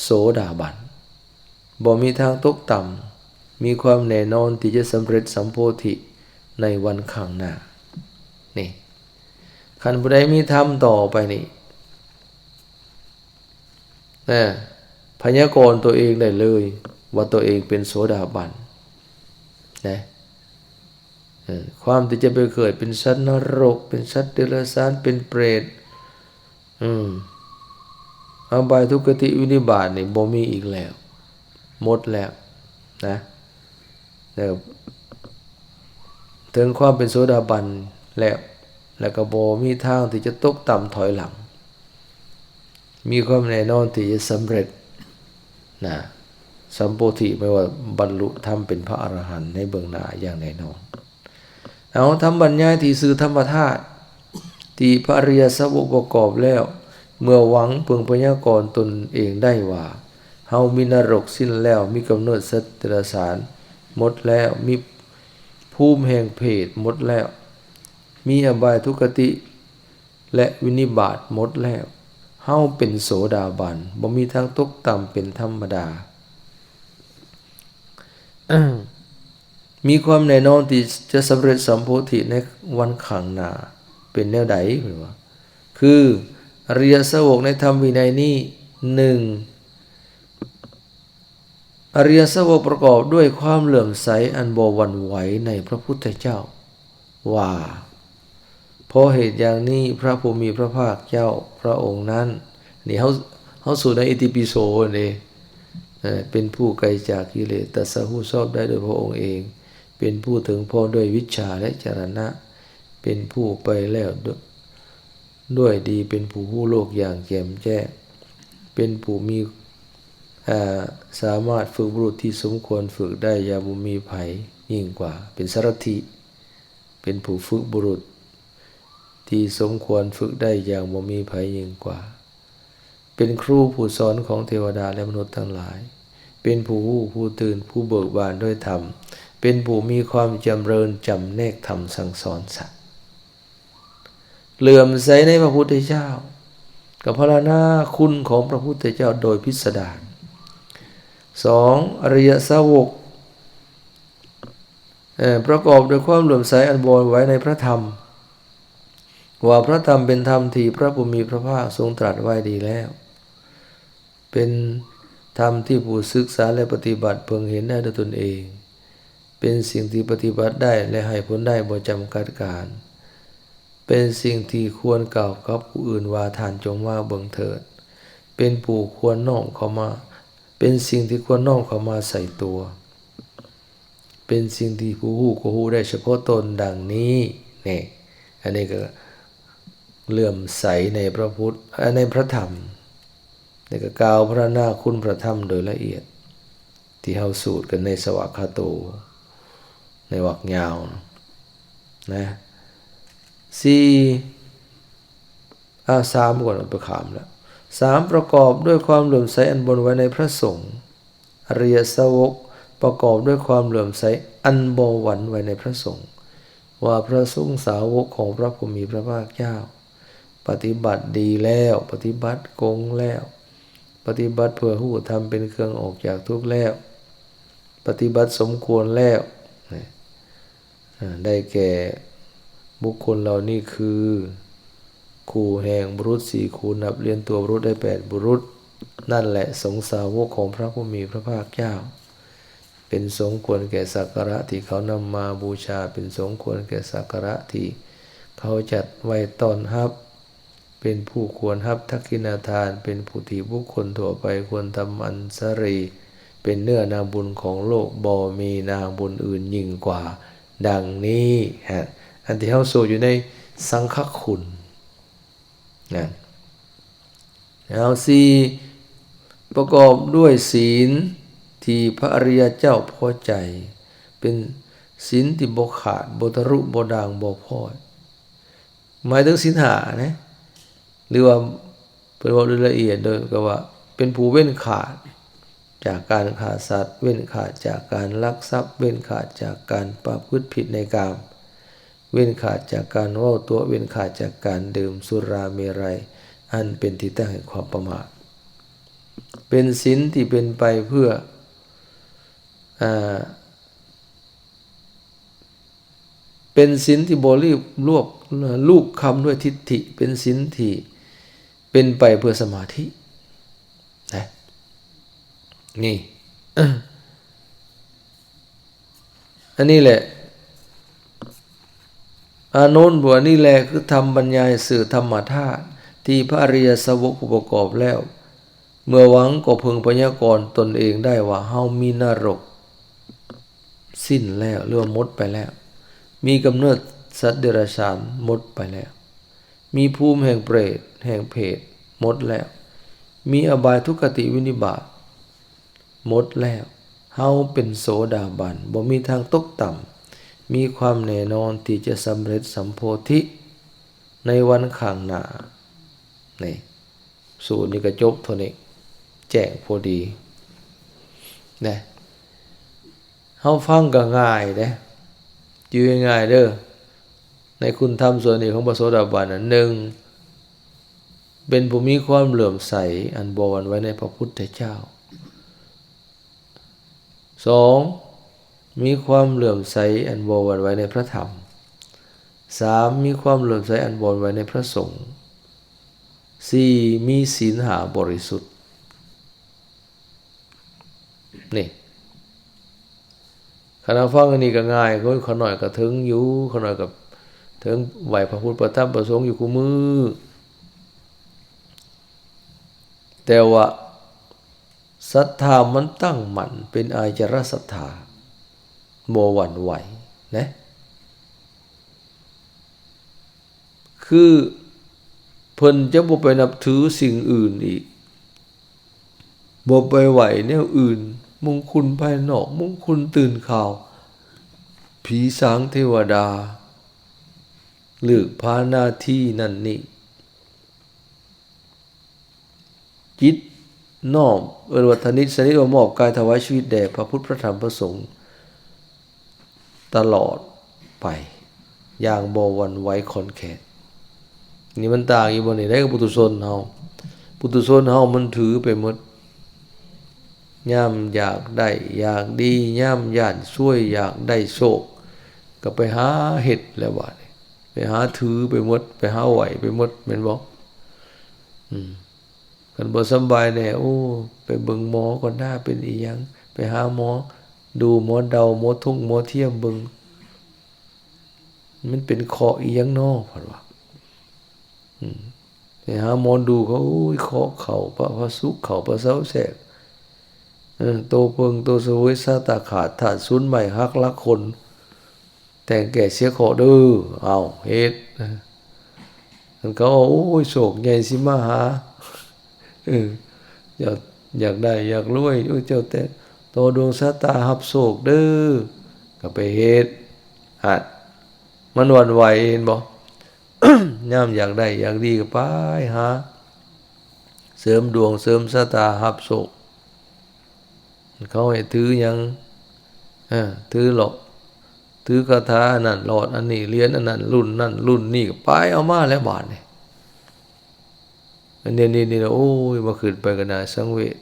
ໂສດາບັນ ບໍ່ມີທາງຕົກຕ່ຳ, ມີຄວາມແນ່ນອນທີ່ຈະສຳເລັດສຳໂພທິໃນວັນຂ້າງໜ້າ. ນີ້ ຄັນຜູ້ໃດມີທຳຕໍ່ໄປນີ້ ນະ ພະຍາກອນຕົວເອງໄດ້ເລີຍວ່າຕົວເອງເປັນໂສດາບັນນະ. ເອີ ຄວາມທີ່ຈະໄປເກີດເປັນສັດນະລົກ, ເປັນສັດເດຍລະສານ, ເປັນເປດ, ອືມ ອະບາຍທຸກຄະຕິວິນິບາດນີ້ບໍ່ມີອີກແລ້ວ, ໝົດແລ້ວນະ. ເອີ ເຖິງຄວາມເປັນໂສດາບັນແລ້ວ, ແລ້ວກໍບໍ່ມີທາງທີ່ຈະຕົກຕ່ຳຖອຍຫຼັງ, ມີຄວາມແນ່ນອນທີ່ຈະສຳເລັດນະ ສຳໂພທິ, ແປວ່າບັນລຸທຳເປັນພະອະລະຫັນໃນເບື້ອງໜ້າຢ່າງແນ່ນອນ. ເອົາ ທຳບັນຍາຍທີ່ຊື່ທຳມະທາດ ທີ່ພະອະລິຍະສາວົກປະກອບແລ້ວ ເມື່ອຫວັງເພິ່ງພະຍາກອນຕົນເອງໄດ້ວ່າ ເຮົາມີນະລົກສິ້ນແລ້ວ, ມີກຳເນີດສັດເດຍລະສານໝົດແລ້ວ, ມີພູມແຫ່ງເປດໝົດແລ້ວ, ມີອະບາຍທຸກຄະຕິ ແລະ ວິນິບາດໝົດແລ້ວ, ເຮົາເປັນໂສດາບັນ, ບໍ່ມີທາງຕົກຕ່ຳເປັນທຳມະດາ. ມີຄວາມແນ່ນອນທີ່ຈະສຳເລັດສຳໂພທິໃນວັນຂ້າງໜ້າ ເປັນແນວໃດ? ເພິ່ນວ່າ ຄື ອະລິຍະສາວົກໃນທຳວິໄນນີ້ ໜຶ່ງ ອະລິຍະສາວົກປະກອບດ້ວຍຄວາມເຫຼື້ອມໃສອັນບໍ່ຫວັ່ນໄຫວໃນພະພຸດທະເຈົ້າວ່າ ເພາະເຫດຢ່າງນີ້ ພະຜູ້ມີພະພາກເຈົ້າພະອົງນັ້ນ ນີ້ເຮົາ ເຮົາສູດໃນອິຕິປິໂສເດ້ ເປັນຜູ້ໄກຈາກກິເລດ ຕັດສະຮູ້ຊອບໄດ້ດ້ວຍພະອົງເອງ ເປັນຜູ້ເຖິງພ້ອມດ້ວຍວິດຊາ ແລະ ຈະລະນະ ເປັນຜູ້ໄປແລ້ວດ້ວຍດີ ເປັນຜູ້ຮູ້ໂລກຢ່າງແຈ່ມແຈ້ງ ເປັນຜູ້ມີ ອາ ສາມາດຝຶກບຸລຸດທີ່ສົມຄວນຝຶກໄດ້ຢ່າງບໍ່ມີໃຜຍິ່ງກວ່າ ເປັນສາລະຖິ ເປັນຜູ້ຝຶກບຸລຸດທີ່ສົມຄວນຝຶກໄດ້ຢ່າງບໍ່ມີໃຜຍິ່ງກວ່າ ເປັນຄູຜູ້ສອນຂອງເທວະດາ ແລະ ມະນຸດທັງຫຼາຍ ເປັນຜູ້ຮູ້ຜູ້ຕື່ນ ຜູ້ເບີກບານດ້ວຍທຳ ເປັນຜູ້ມີຄວາມຈຳເລີນຈຳແນກທຳສັ່ງສອນສັດ ເຫຼື້ອມໃສໃນພະພຸດທະເຈົ້າ ກໍພັນລະນາຄຸນຂອງພະພຸດທະເຈົ້າໂດຍພິດສະດານ. ສອງ ອະລິຍະສາວົກ ເອີ ປະກອບດ້ວຍຄວາມເຫຼື້ອມໃສອັນບໍ່ຫວັ່ນໄຫວໃນພະທຳ ວ່າພະທຳເປັນທຳທີ່ພະຜູ້ມີພະພາກຊົງຕລັດໄວ້ດີແລ້ວ, ເປັນທຳທີ່ຜູ້ສຶກສາ ແລະ ປະຕິບັດເພິ່ງເຫັນໄດ້ດ້ວຍຕົນເອງ, ເປັນສິ່ງທີ່ປະຕິບັດໄດ້ ແລະ ໃຫ້ຜົນໄດ້ບໍ່ຈຳກັດການ, ເປັນສິ່ງທີ່ຄວນກ່າວກັບຜູ້ອື່ນວ່າ ທ່ານຈົ່ງມາເບິ່ງເຖີດ, ເປັນຜູ້ຄວນນ້ອມເຂົ້າມາ, ເປັນສິ່ງທີ່ຄວນນ້ອມເຂົ້າມາໃສ່ຕົວ. ເປັນສິ່ງທີ່ຜູ້ຮູ້ກໍຮູ້ໄດ້ສະເພາະຕົນ ດັ່ງນີ້ແນ່. ອັນນີ້ກໍເຫຼື້ອມໃສໃນພະພຸດ ໃນພະທຳ, ແລ້ວກໍກ່າວພັນລະນາຄຸນພະທຳໂດຍລະອຽດ ທີ່ເຮົາສູດກັນໃນສະຫວັດຂາໂຕ ໃນວັກຍາວນະ. ສີ່ ອາ ສາມກ່ອນ ໄປຂ້າມລະ. ສາມ ປະກອບດ້ວຍຄວາມເຫຼື້ອມໃສອັນບໍ່ຫວັ່ນໄຫວໃນພະສົງ. ອະລິຍະສາວົກປະກອບດ້ວຍຄວາມເຫຼື້ອມໃສອັນບໍ່ຫວັ່ນໄຫວໃນພະສົງ ວ່າພະສົງສາວົກຂອງພະຜູ້ມີພະພາກເຈົ້າ ປະຕິບັດດີແລ້ວ, ປະຕິບັດກົງແລ້ວ, ປະຕິບັດເພື່ອຮູ້ທຳເປັນເຄື່ອງອອກຈາກທຸກແລ້ວ, ປະຕິບັດສົມຄວນແລ້ວ. ໄດ້ແກ່ບຸກຄົນເຫຼົ່ານີ້ຄື ຄູ່ແຫ່ງບຸລຸດສີ່ຄູ່ ນັບລຽນຕົວບຸລຸດໄດ້ແປດບຸລຸດ. ນັ້ນແຫຼະ ສົງສາວົກຂອງພະຜູ້ມີພະພາກເຈົ້າ ເປັນສົງຄວນແກ່ສັກກາລະທີ່ເຂົານຳມາບູຊາ, ເປັນສົງຄວນແກ່ສັກກາລະທີ່ເຂົາຈັດໄວ້ຕ້ອນຮັບ. ເປັນຜູ້ຄວນຮັບທັກຂິນະທານ, ເປັນຜູ້ທີ່ບຸກຄົນທົ່ວໄປຄວນທຳອັນສະເລ, ເປັນເນື້ອນາງບຸນຂອງໂລກ, ບໍ່ມີນາງບຸນອື່ນຍິ່ງກວ່າ, ດັ່ງນີ້. ຮະ ອັນທີ່ເຮົາໂຊຢູ່ໃນສັງຄະຄຸນນະ. ເອົາ ສີ່ ປະກອບດ້ວຍສິນທີ່ພະອະລິຍະເຈົ້າພໍໃຈ, ເປັນສິນທີ່ບໍ່ຂາດ, ບໍ່ທະລຸ, ບໍ່ດ່າງ, ບໍ່ພ້ອຍ. ໝາຍເຖິງສິນຫ້ານະ ຫຼືວ່າເພິ່ນເວົ້າໂດຍລະອຽດໂດຍກໍວ່າ ເປັນຜູ້ເວັ້ນຂາດຈາກການຂ້າສັດ, ເວັ້ນຂາດຈາກການລັກຊັບ, ເວັ້ນຂາດຈາກການປະພຶດຜິດໃນກາມ, ເວັ້ນຂາດຈາກການເວົ້າຕົວະ, ເວັ້ນຂາດຈາກການດື່ມສຸລາເມໄຣ ອັນເປັນທີ່ຕັ້ງແຫ່ງຄວາມປະໝາດ. ເປັນສິນທີ່ເປັນໄປເພື່ອ ອາ ເປັນສິນທີ່ບໍ່ລີບລວບ ລູບຄຳດ້ວຍທິດຖິ, ເປັນສິນທີ່ເປັນໄປເພື່ອສະມາທິນະ. ນີ້ ອັນນີ້ແຫຼະ ອານົນ ບອກວ່າ ນີ້ແຫຼະຄືທຳບັນຍາຍສື່ທຳມະທາດ ທີ່ພະອະລິຍະສາວົກຜູ້ປະກອບແລ້ວ ເມື່ອຫວັງກໍເພິ່ງພະຍາກອນຕົນເອງໄດ້ວ່າ ເຮົາມີນະລົກສິ້ນແລ້ວ ຫຼືວ່າໝົດໄປແລ້ວ, ມີກຳເນີດສັດເດຍລະສານໝົດໄປແລ້ວ, ມີພູມແຫ່ງເປດແຫ່ງເຜດໝົດແລ້ວ, ມີອະບາຍທຸກຄະຕິວິນິບາດໝົດແລ້ວ, ເຮົາເປັນໂສດາບັນ ບໍ່ມີທາງຕົກຕ່ຳ, ມີຄວາມແນ່ນອນທີ່ຈະສຳເລັດສຳໂພທິໃນວັນຂ້າງໜ້າ. ນີ້ ສູດນີ້ກໍຈົບເທົ່ານີ້ ແຈ້ງພໍດີນະ. ເຮົາຟັງກໍງ່າຍເດ້ ຈື່ງ່າຍໆເດີ້ ໃນຄຸນທຳສ່ວນນີ້ຂອງພະໂສດາບັນນະ. ໜຶ່ງ ເປັນຜູ້ມີຄວາມເຫຼື້ອມໃສອັນບໍ່ຫວັ່ນໄຫວໃນພະພຸດທະເຈົ້າ. ສອງ ມີຄວາມເຫຼື້ອມໃສອັນບໍ່ຫວັ່ນໄຫວໃນພະທຳ. ສາມ ມີຄວາມເຫຼື້ອມໃສອັນບໍ່ຫວັ່ນໄຫວໃນພະສົງ. ສີ່ ມີສິນຫ້າບໍລິສຸດ. ນີ້ ຄັນເຮົາຟັງອັນນີ້ກໍງ່າຍ, ໂອ້ຍ ຂ້ານ້ອຍກໍເຖິງຢູ່, ຂ້ານ້ອຍກໍເຖິງໄຫວ້ພະພຸດພະທຳພະສົງຢູ່ຄູ່ມື້. ແຕ່ວ່າ ສັດທາມັນຕັ້ງໝັ້ນ ເປັນອາຈາລະສັດທາ ບໍ່ຫວັ່ນໄຫວນະ. ຄືເພິ່ນຈະບໍ່ໄປນັບຖືສິ່ງອື່ນອີກ, ບໍ່ໄປໄຫວ້ແນວອື່ນ, ມຸງຄຸນພາຍນອກ, ມຸງຄຸນຕື່ນຂາວ, ຜີສາງເທວະດາ, ເລິກພານາທີນັ້ນນີ້. ຈິດນ້ອມ ເອີ້ນວ່າທະນິດສະໜິດວ່າມອບກາຍຖວາຍຊີວິດແດ່ພະພຸດ ພະທຳ ພະສົງຕະຫຼອດໄປ ຢ່າງບໍ່ຫວັ່ນໄຫວຄ່ອນແຄ້ນ. ນີ້ມັນຕ່າງຢູ່ບໍ່ນີ້ເດ້ ກັບປຸຖຸຊົນເຮົາ. ປຸຖຸຊົນເຮົາມັນຖືໄປໝົດ, ຍາມຢາກໄດ້ຢາກດີ, ຍາມຢ້ານຊວຍຢາກໄດ້ໂຊກ, ກໍໄປຫາເຮັດແລ້ວບາດນີ້ ໄປຫາຖືໄປໝົດ ໄປຫາໄຫວ້ໄປໝົດ ແມ່ນບໍ່? ອືມ ຄັນບໍ່ສຳບາຍແດ່ ໂອ້ ໄປເບິ່ງໝໍກ່ອນນາ ເປັນອີ່ຫຍັງ ໄປຫາໝໍດູ ໝໍເດົາ ໝໍທຸກ ໝໍທຽມເບິ່ງ ມັນເປັນເຄາະອີ່ຫຍັງນໍ ເພິ່ນວ່າ. ອືມ ໄປຫາໝໍດູເຂົາ ໂອ້ຍ ເຄາະເຂົ້າ ປະພະສຸກເຂົ້າ ປະເຊົາແຊກ ເອີ ໂຕເຜິ້ງໂຕສະຫວຍ ຊະຕາຂາດ ທາດສູນ ໄມ້ຫັກ ຫຼັກຄົນ ແຕ່ງແກ້ເສຍເຄາະເດີ. ເອົາ ເຮັດ ມັນກໍ ໂອ້ຍ ໂຊກໃຫຍ່ຊິມາຫາ ເອີ ຢາກ ຢາກໄດ້ຢາກລວຍ ໂອ້ຍ ເຈົ້າແຕ່ຕໍ່ດວງຊະຕາຮັບໂຊກເດີ ກໍໄປເຮັດ ຫັ້ນ ມັນຫວັ່ນໄຫວ ເຫັນບໍ່? ຍາມຢາກໄດ້ຢາກດີກໍໄປຫາເສີມດວງເສີມຊະຕາຮັບໂຊກ ເຂົາໃຫ້ຖືຫຍັງ ເອີ ຖືຫຼອກ ຖືຄາຖາອັນນັ້ນຫຼອດອັນນີ້ ຫຼຽນອັນນັ້ນ ລຸ້ນນັ້ນລຸ້ນນີ້ ກໍໄປເອົາມາແລ້ວບາດນີ້. ອັນນີ້ ນີ້ ນີ້ ໂອ້ຍ ມາຄິດໄປກໍໜ້າສັງເວດ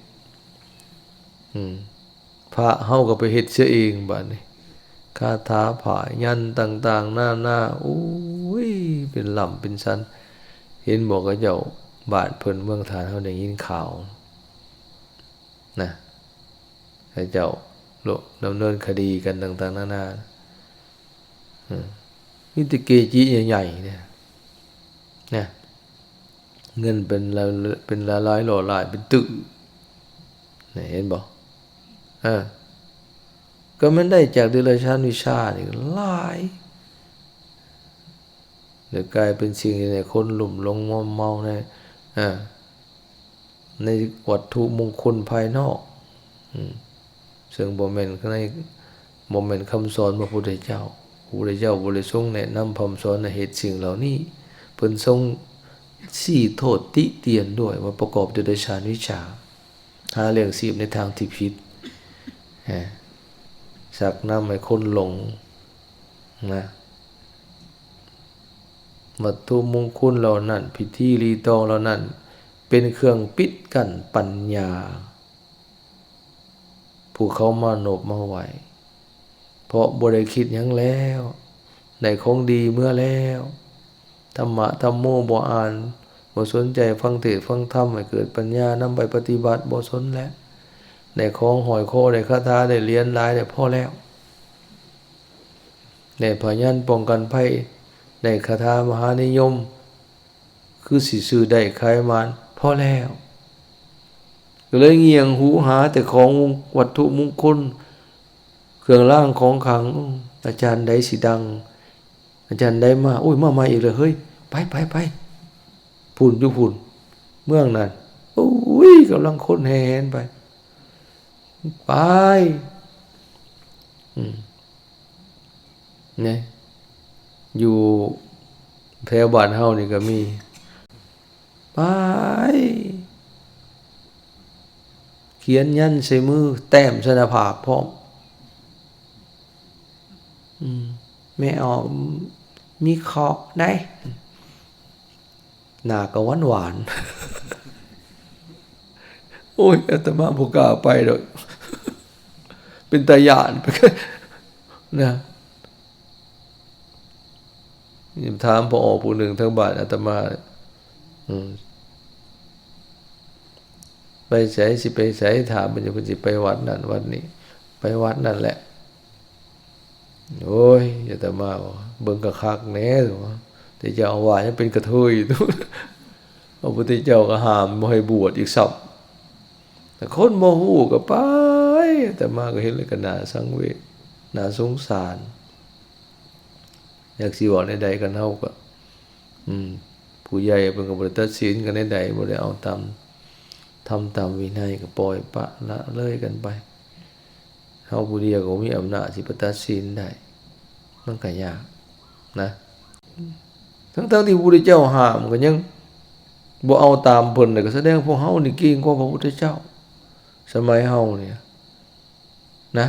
ອືມ ພະເຮົາກໍໄປເຮັດເສຍເອງບາດນີ້ ຄາຖາ ຜ້າຍັນຕ່າງໆນານາ ໂອ້ຍ ເປັນລ້ຳເປັນສັນ. ເຫັນບໍ່ ເຂົາເຈົ້າ ບ້ານເພິ່ນເມືອງທ່ານ ເຮົາໄດ້ຍິນຂ່າວນະ ເຂົາເຈົ້າ ດຳເນີນຄະດີກັນຕ່າງໆນານາ ເອີ ມີແຕ່ເກຈິໃຫຍ່ໆ ເດ້ ນະ ເງິນເປັນລະ ເປັນລະລາຍຫຼໍ່ຫຼາຍ ເປັນຕຶກ ນີ້ ເຫັນບໍ່? ເອີ ກໍແມ່ນໄດ້ຈາກເດລະຊານວິຊານີ້ຫຼາຍ ແລ້ວກາຍເປັນສິ່ງທີ່ໃຫ້ຄົນລຸ່ມຫຼົງມົວເມົາໃນ ເອີ ໃນວັດຖຸມົງຄຸນພາຍນອກ ອືມ ເຊິ່ງບໍ່ແມ່ນໃນ ບໍ່ແມ່ນຄຳສອນຂອງພະພຸດທະເຈົ້າ. ພະພຸດທະເຈົ້າບໍ່ໄດ້ຊົງແນະນຳພະຄຳສອນໃຫ້ເຮັດສິ່ງເຫຼົ່ານີ້ ເພິ່ນຊົງຊີ້ໂທດຕິຕຽນດ້ວຍວ່າປະກອບດ້ວຍເດລະຊານວິຊາ ຫາລ້ຽງຊີບໃນທາງທີ່ຜິດ ເອີ ຊັກນຳໃຫ້ຄົນຫຼົງນະ. ວັດຖຸມົງຄຸນເຫຼົ່ານັ້ນ ພິທີລີຕອງເຫຼົ່ານັ້ນ ເປັນເຄື່ອງປິດກັ້ນປັນຍາ ຜູ້ເຂົາມານົບມາໄຫວ້ ເພາະບໍ່ໄດ້ຄິດຫຍັງແລ້ວ ໄດ້ຂອງດີເມືອແລ້ວ ທຳມະທຳໂມບໍ່ອ່ານ ບໍ່ສົນໃຈຟັງເທດຟັງທຳໃຫ້ເກີດປັນຍານຳໄປປະຕິບັດ ບໍ່ສົນແລ້ວ ໄດ້ຂອງຫ້ອຍຄໍ ໄດ້ຄາຖາ ໄດ້ຫຼຽນຫຼາຍ ໄດ້ພໍແລ້ວ ໄດ້ຜ້າຍັນປ້ອງກັນໄພ ໄດ້ຄາຖາມະຫານິຍົມ ຄືຊິຊື້ໄດ້ຂາຍໝານ ພໍແລ້ວ ກໍເລີຍງ່ຽງຫູຫາແຕ່ຂອງວັດຖຸມຸງຄຸນ ເຄື່ອງລາງຂອງຂລັງ ອາຈານໃດຊິດັງ ອາຈານໃດມາ ໂອ້ຍ ມາໃໝ່ອີກແລ້ວເຮີ້ຍ ໄປ ໄປ ໄປ ພຸ້ນ ຢູ່ພຸ້ນ ເມືອງນັ້ນ ໂອ້ຍ ກຳລັງຄົນແຫ່ແຫນໄປ ໄປ ອືມ ນີ້ ຢູ່ແຖວບ້ານເຮົານີ້ກໍມີ ໄປ ຂຽນຍັນໃສ່ມື ແຕ້ມໃສ່ໜ້າຜາກພ້ອມ ອືມ ແມ່ອອກມີເຄາະໄດ໋ ໜ້າກໍຫວານໆ ໂອ້ຍ ອາດຕະມາບໍ່ກ້າໄປດອກ ເປັນຕາຢ້ານ ນະ. ຖາມພໍ່ອອກຜູ້ໜຶ່ງທາງບ້ານອາດຕະມາ ອືມ ໄປໃສ ຊິໄປໃສ ຖາມເພິ່ນຢູ່ ເພິ່ນຊິໄປວັດນັ້ນວັດນີ້ ໄປວັດນັ້ນແຫຼະ. ໂອ້ຍ ອາດຕະມາວ່າ ເບິ່ງຄັກໆແດ່ ແຕ່ເຈົ້າອາວາດຍັງເປັນກະເທີຍຢູ່ ພະພຸດທະເຈົ້າກໍຫ້າມບໍ່ໃຫ້ບວດອີກຊ້ຳ ແຕ່ຄົນບໍ່ຮູ້ກໍໄປ ອາດຕະມາກໍເຫັນແລ້ວກໍໜ້າສັງເວດ ໜ້າສົງສານ. ຈັກຊິເວົ້າແນວໃດກັນ ເຮົາກໍ ອືມ ຜູ້ໃຫຍ່ເພິ່ນກໍບໍ່ໄດ້ຕັດສິນກັນແນວໃດ ບໍ່ໄດ້ເອົາຕາມທຳຕາມວິໄນ ກໍປ່ອຍປະລະເລີຍກັນໄປ. ເຮົາຜູ້ດຽວກໍບໍ່ມີອຳນາດຊິໄປຕັດສິນໄດ້ ມັນກໍຍາກນະ. ທັງໆທີ່ພະພຸດທະເຈົ້າຫ້າມກໍຍັງບໍ່ເອົາຕາມເພິ່ນ ກໍສະແດງພວກເຮົານີ້ເກັ່ງກວ່າພະພຸດທະເຈົ້າ ສະໄໝເຮົານີ້ນະ.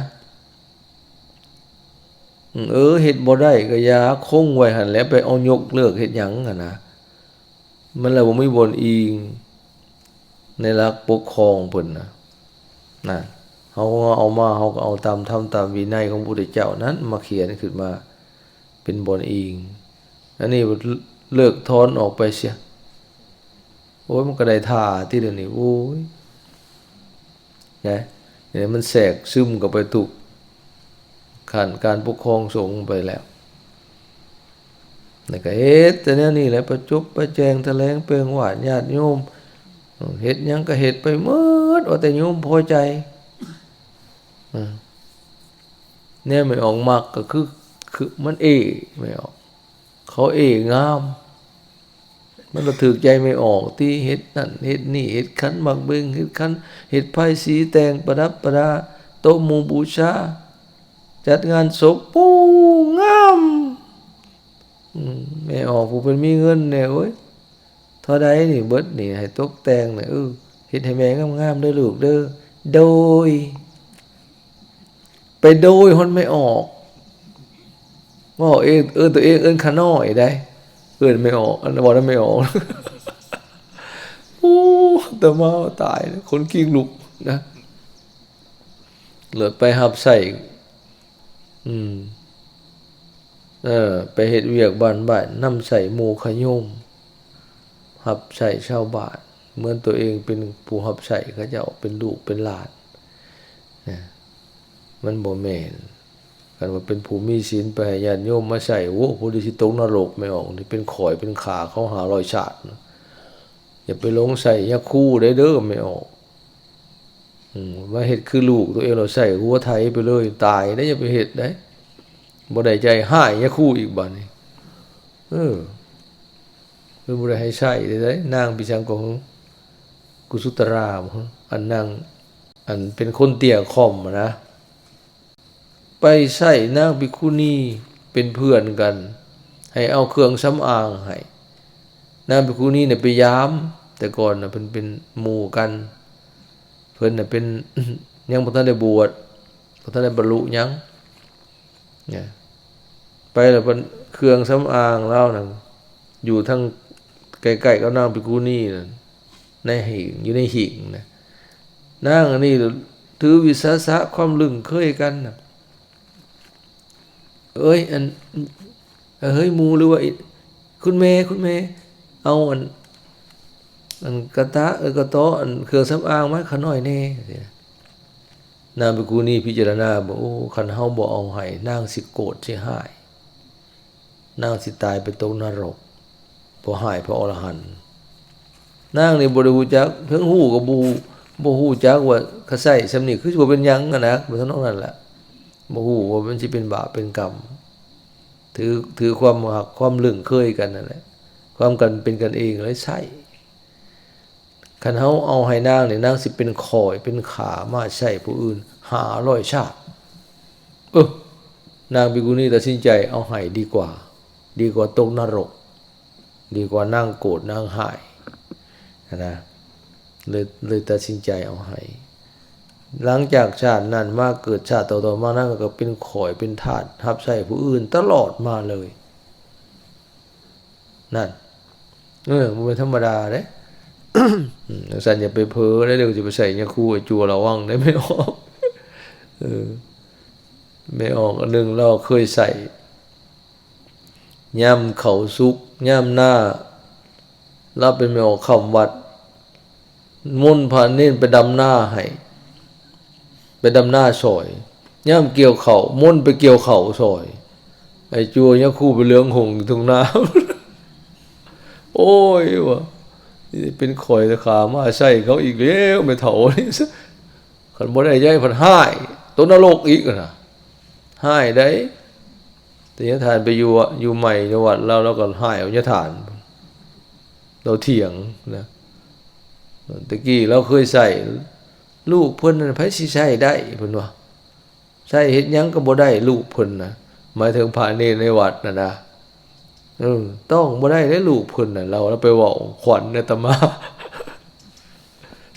ເອີ ເຮັດບໍ່ໄດ້ກໍຢ່າ ຄົງໄວ້ຫັ້ນແຫຼະ ໄປເອົາຍົກເລີກເຮັດຫຍັງຫັ້ນນະ. ມັນລະບໍ່ມີບ່ອນອີງໃນຫຼັກປົກຄອງເພິ່ນນະ ນະ. ເຮົາເອົາມາ ເຮົາກໍເອົາຕາມທຳຕາມວິໄນຂອງພະພຸດທະເຈົ້ານັ້ນມາຂຽນຂຶ້ນມາ ປັນບ່ອນອີງ. ອັນນີ້ເລີກຖອນອອກໄປເສຍ ໂອ້ຍ ມັນກໍໄດ້ທ່າຕິດຽວນີ້ ໂອ້ຍ ນະ ນີ້ມັນແຊກຊຶມເຂົ້າໄປທຸກຂັ້ນການປົກຄອງສົງໄປແລ້ວ. ແລ້ວກໍເຮັດແຕ່ແນວນີ້ແຫຼະ ປະຈົບປະແຈງ ຖະແຫຼງເປັ່ງວາດຍາດໂຍມ ເຮັດຫຍັງກໍເຮັດໄປໝົດ ເອົາແຕ່ໂຍມພໍໃຈ. ເອີ ແນວແມ່ອອກມັກກໍຄື ຄືມັນເອ້ແມ່ອອກ ເຂົາເອ້ງາມ ມັນກໍຖືກໃຈແມ່ອອກຕິ ເຮັດນັ້ນເຮັດນີ້ ເຮັດຂັນໝາກເບັງ ເຮັດຂັນ ເຮັດໄພສີແຕ່ງປະດັບປະດາ ໂຕະໝູ່ບູຊາ ຈັດງານສົບ ໂອ້ ງາມ. ອືມ ແມ່ອອກຜູ້ເພິ່ນມີເງິນແດ່ ໂອ້ຍ ເທົ່າໃດນີ້ເບິດນີ້ ໃຫ້ຕົກແຕ່ງນະ ເອີ ເຮັດໃຫ້ແມ່ງາມໆເດີລູກເດີ. ໂດຍ ໄປໂດຍຮອດແມ່ອອກ ເວົ້າເອງ ເອີ້ນຕົວເອງເອີ້ນຂ້ານ້ອຍໄດ໋ ເອີ້ນແມ່ອອກ ອັນເວົ້ານຳແມ່ອອກ. ໂອ້ ອາດຕະມາວ່າຕາຍ ຂົນຄີງລຸກນະ ເລີດໄປຮັບໃຊ້ ອືມ ເອີ ໄປເຮັດວຽກບ້ານໆ ນຳໃຊ້ໂມຄະໂຍມ ຮັບໃຊ້ຊາວບ້ານ ເໝືອນຕົວເອງເປັນຜູ້ຮັບໃຊ້ເຂົາເຈົ້າ ເປັນລູກເປັນຫຼານນະ ມັນບໍ່ແມ່ນ. ຄັນວ່າເປັນຜູ້ມີສິນ ໄປໃຫ້ຍາດໂຍມມາໃຊ້ ໂອ້ ຜູ້ໃດຊິຕົກນະລົກ ແມ່ອອກນີ້ ເປັນຂ້ອຍເປັນຂ້າເຂົາຫ້າຮ້ອຍຊາດນະ. ຢ່າໄປຫຼົງໃສ່ຍາຄູໄດ້ເດີແມ່ອອກ ອືມ ມາເຮັດຄືລູກຕົວເອງ ແລ້ວໃສ່ຫົວໄຖໄປເລີຍ ຕາຍໄດ໋ ຢ່າໄປເຮັດໄດ໋ ບໍ່ໄດ້ໃຈ ຮ້າຍຍາຄູອີກບາດນີ້. ເອີ ເພິ່ນບໍ່ໄດ້ໃຫ້ໃຊ້ເດ້ ນາງພິສັງກໍ ກຸສຸຕະລາບໍ ອັນນາງ ອັນເປັນຄົນເຕ້ຍຄ່ອມນະ ໄປໃຊ້ນາງພິກຂຸນີເປັນເພື່ອນກັນ ໃຫ້ເອົາເຄື່ອງສຳອາງໃຫ້. ນາງພິກຂຸນີນະໄປຢາມ ແຕ່ກ່ອນນະເພິ່ນເປັນໝູ່ກັນ ເພິ່ນນະເປັນ ຍັງບໍ່ທັນໄດ້ບວດ ບໍ່ທັນໄດ້ບັນລຸຫຍັງນະ ໄປແລ້ວເພິ່ນ ເຄື່ອງສຳອາງລາວນັ້ນ ຢູ່ທາງໃກ້ໆກັບນາງພິກຂຸນີນັ້ນ ໃນຫີງ ຢູ່ໃນຫີງນະ ນາງອັນນີ້ຖືວິສາສະຄວາມລຶ້ງເຄີຍກັນນະ ເອີຍ ອັນ ເອີຍ ໝູ່ ຫຼືວ່າ ຄຸນແມ່ ຄຸນແມ່ ເອົາອັນ ອັນກະຕະ ເອີ ກະຕໍ ອັນເຄື່ອງສຳອາງມາໃຫ້ຂ້ານ້ອຍແດ່. ນາງພິກຂຸນີພິຈາລະນາວ່າ ໂອ້ ຄັນເຮົາບໍ່ເອົາໃຫ້ ນາງຊິໂກດຊິຮ້າຍ ນາງຊິຕາຍໄປຕົກນະລົກ ບໍ່ຮ້າຍພະອໍລະຫັນ. ນາງນີ້ບໍ່ໄດ້ຮູ້ຈັກ ເຖິງຮູ້ກໍບໍ່ ບໍ່ຮູ້ຈັກວ່າ ຄັນໃຊ້ຊ່ຳນີ້ຄືຊິບໍ່ເປັນຫຍັງຫັ້ນນະ ບໍ່ທຳນອງນັ້ນລະ ບໍ່ຮູ້ວ່າມັນຊິເປັນບາບເປັນກຳ ຖື ຖືຄວາມຮັກຄວາມລຶ້ງເຄີຍກັນນັ້ນແຫຼະ ຄວາມກັນເປັນກັນເອງເລີຍໃຊ້. ຄັນເຮົາເອົາໃຫ້ນາງນີ້ ນາງຊິເປັນຂ້ອຍເປັນຂ້າມາໃຊ້ຜູ້ອື່ນຫ້າຮ້ອຍຊາດ. ເອີ ນາງພິກຂຸນີຕັດສິນໃຈເອົາໃຫ້ດີກວ່າ ດີກວ່າຕົກນະລົກ ດີກວ່ານາງໂກດນາງຮ້າຍຫັ້ນນະ ເລີຍ ເລີຍຕັດສິນໃຈເອົາໃຫ້. ຫຼັງຈາກຊາດນັ້ນມາ ເກີດຊາດຕໍ່ໆມາ ນາງກໍເປັນຂ້ອຍເປັນທາດຮັບໃຊ້ຜູ້ອື່ນຕະຫຼອດມາເລີຍ. ນັ້ນ ເອີ ບໍ່ແມ່ນທຳມະດາເດ້. ອືມ ຈັ່ງຊັ້ນຢ່າໄປເຜີເດ້ ດຽວຈະໄປໃສ່ຍາຄູໃຫ້ຈົວ ລະວັງເດ້ແມ່ອອກ. ເອີ ແມ່ອອກອັນໜຶ່ງລາວເຄີຍໃສ່ ຍາມເຂົ້າສຸກ ຍາມນາ ລາວເປັນແມ່ອອກຄ້ຳວັດ ມົນພະເນນໄປດຳນາໃຫ້ ໄປດຳນາຊ່ອຍ ຍາມກ່ຽວເຂົ້າ ມົນໄປກ່ຽວເຂົ້າຊ່ອຍ ໄອ້ຈົວຍາຄູໄປເຫຼືອງຫົ່ງຢູ່ທົ່ງນາ. ໂອ້ຍ ວ່າ ເປັນຂ້ອຍແຕ່ຂ້າມາໃຊ້ເຂົາອີກແລ້ວ ແມ່ເຖົ້ານີ້ ຄັນບໍ່ໄດ້ໃຈພັດຮ້າຍ ຕົກນະລົກອີກນະ ຮ້າຍໃດ໋. ແຕ່ຍາທ່ານໄປຢູ່ ຢູ່ໃໝ່ຢູ່ວັດລາວ ລາວກໍຮ້າຍເອົາຍາທ່ານ ລາວຖຽງນະ. ແຕ່ກີ້ລາວເຄີຍໃຊ້ ລູກເພິ່ນນັ້ນໃຜຊິໃຊ້ໄດ້ ເພິ່ນວ່າ ໃຊ້ເຮັດຫຍັງກໍບໍ່ໄດ້ ລູກເພິ່ນນະ ໝາຍເຖິງພະເນນໃນວັດນັ້ນນະ. ເອີ ຕ້ອງບໍ່ໄດ້ເດ້ລູກເພິ່ນນະ ລາວ ລາວໄປເວົ້າຂວັນອາດຕະມາ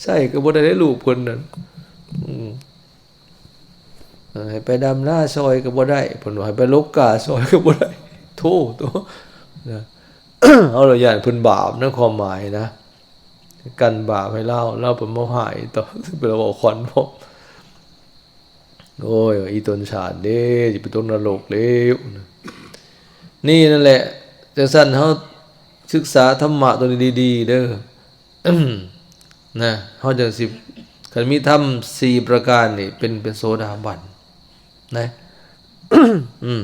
ໃຊ້ກໍບໍ່ໄດ້ເດ້ລູກເພິ່ນນັ້ນ. ອືມ ເອີ ໃຫ້ໄປດຳນາຊ່ອຍກໍບໍ່ໄດ້ ເພິ່ນວ່າ ໃຫ້ໄປຫຼົກກ້າຊ່ອຍກໍບໍ່ໄດ້. ໂທ້ ໂທ້ ນະ ເຮົາລະຢ້ານເພິ່ນບາບນະ ຄວາມໝາຍນະ ກັນບາບໃຫ້ລາວ ລາວໄປເວົ້າຮ້າຍຕໍ່ ໄປເວົ້າຂວັນພ້ອມ. ໂອ້ຍ ອີຕົນຊາດເດ້ ຊິໄປຕົກນະລົກແລ້ວນະ. ນີ້ນັ້ນແຫຼະ ຈັ່ງຊັ້ນເຮົາສຶກສາທຳມະຕົວນີ້ດີໆເດີ ນະ ເຮົາຈັ່ງຊິ ຄັນມີທຳສີ່ປະການນີ້ ເປັນ ເປັນໂສດາບັນນະ ອືມ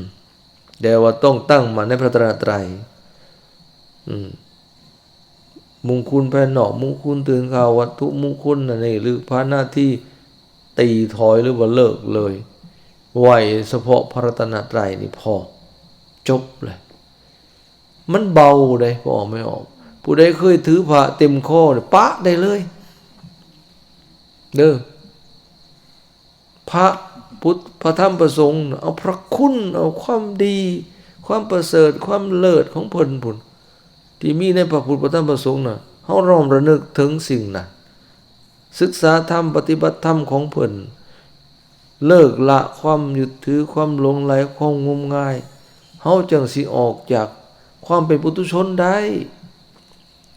ແຕ່ວ່າຕ້ອງຕັ້ງໝັ້ນໃນພະລັດຕະນະໄຕ ອືມ ມຸງຄຸນພາຍນອກ ມຸງຄຸນຕື່ນຂາວ ວັດຖຸມຸງຄຸນອັນນີ້ ຫຼື ພານະທີ່ຕີຖອຍ ຫຼືວ່າເລີກເລີຍ ໄຫວ້ສະເພາະພະລັດຕະນະໄຕນີ້ພໍ ຈົບເລີຍ. ມັນເບົາເດ້ ພໍອອກໄມ່ອອກ. ຜູ້ໃດເຄີຍຖືພະເຕັມຄໍນີ້ ປະໄດ້ເລີຍເດີ. ພະພຸດ ພະທຳ ພະສົງ ເອົາພະຄຸນ ເອົາຄວາມດີ ຄວາມປະເສີດ ຄວາມເລີດຂອງເພິ່ນພຸ້ນ ທີ່ມີໃນພະພຸດ ພະທຳ ພະສົງນະ ເຮົານ້ອມລະນຶກເຖິງສິ່ງນັ້ນ ສຶກສາທຳ ປະຕິບັດທຳຂອງເພິ່ນ ເລີກລະຄວາມຍຶດຖື ຄວາມຫຼົງໄຫຼ ຄວາມງົມງາຍ ເຮົາຈັ່ງຊິອອກຈາກຄວາມເປັນປຸຖຸຊົນໄດ້.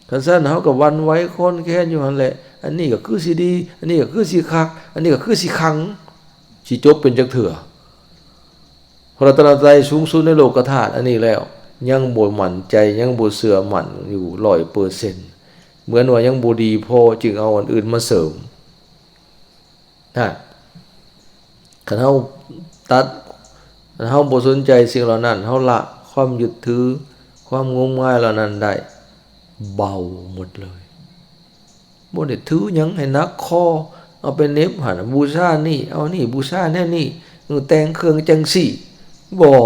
ຄັນຊັ້ນເຮົາກໍຫວັ່ນໄຫວຄອນແຄນຢູ່ຫັ້ນແຫຼະ ອັນນີ້ກໍຄືຊິດີ ອັນນີ້ກໍຄືຊິຄັກ ອັນນີ້ກໍຄືຊິຂັງ ຊິຈົບເປັນຈັກເທື່ອ? ພະລັດຕະນະໄຕສູງສຸດໃນໂລກະທາດອັນນີ້ແລ້ວ ຍັງບໍ່ໝັ້ນໃຈ ຍັງບໍ່ເຊື່ອໝັ້ນຢູ່ຮ້ອຍເປີເຊັນ ເໝືອນວ່າຍັງບໍ່ດີພໍ ຈຶ່ງເອົາອັນອື່ນມາເສີມ. ນະ ຄັນເຮົາຕັດ ຄັນເຮົາບໍ່ສົນໃຈສິ່ງເຫຼົ່ານັ້ນ ເຮົາລະຄວາມຍຶດຖື ຄວາມງົມງາຍເຫຼົ່ານັ້ນໄດ້ ເບົາໝົດເລີຍ. ບໍ່ໄດ້ຖືຫຍັງໃຫ້ໜັກຄໍ ເອົາໄປເໜັບຫັ້ນ ບູຊານີ້ ເອົານີ້ ບູຊາແນວນີ້ ເອີ ແຕ່ງເຄື່ອງຈັ່ງຊີ້ ບໍ່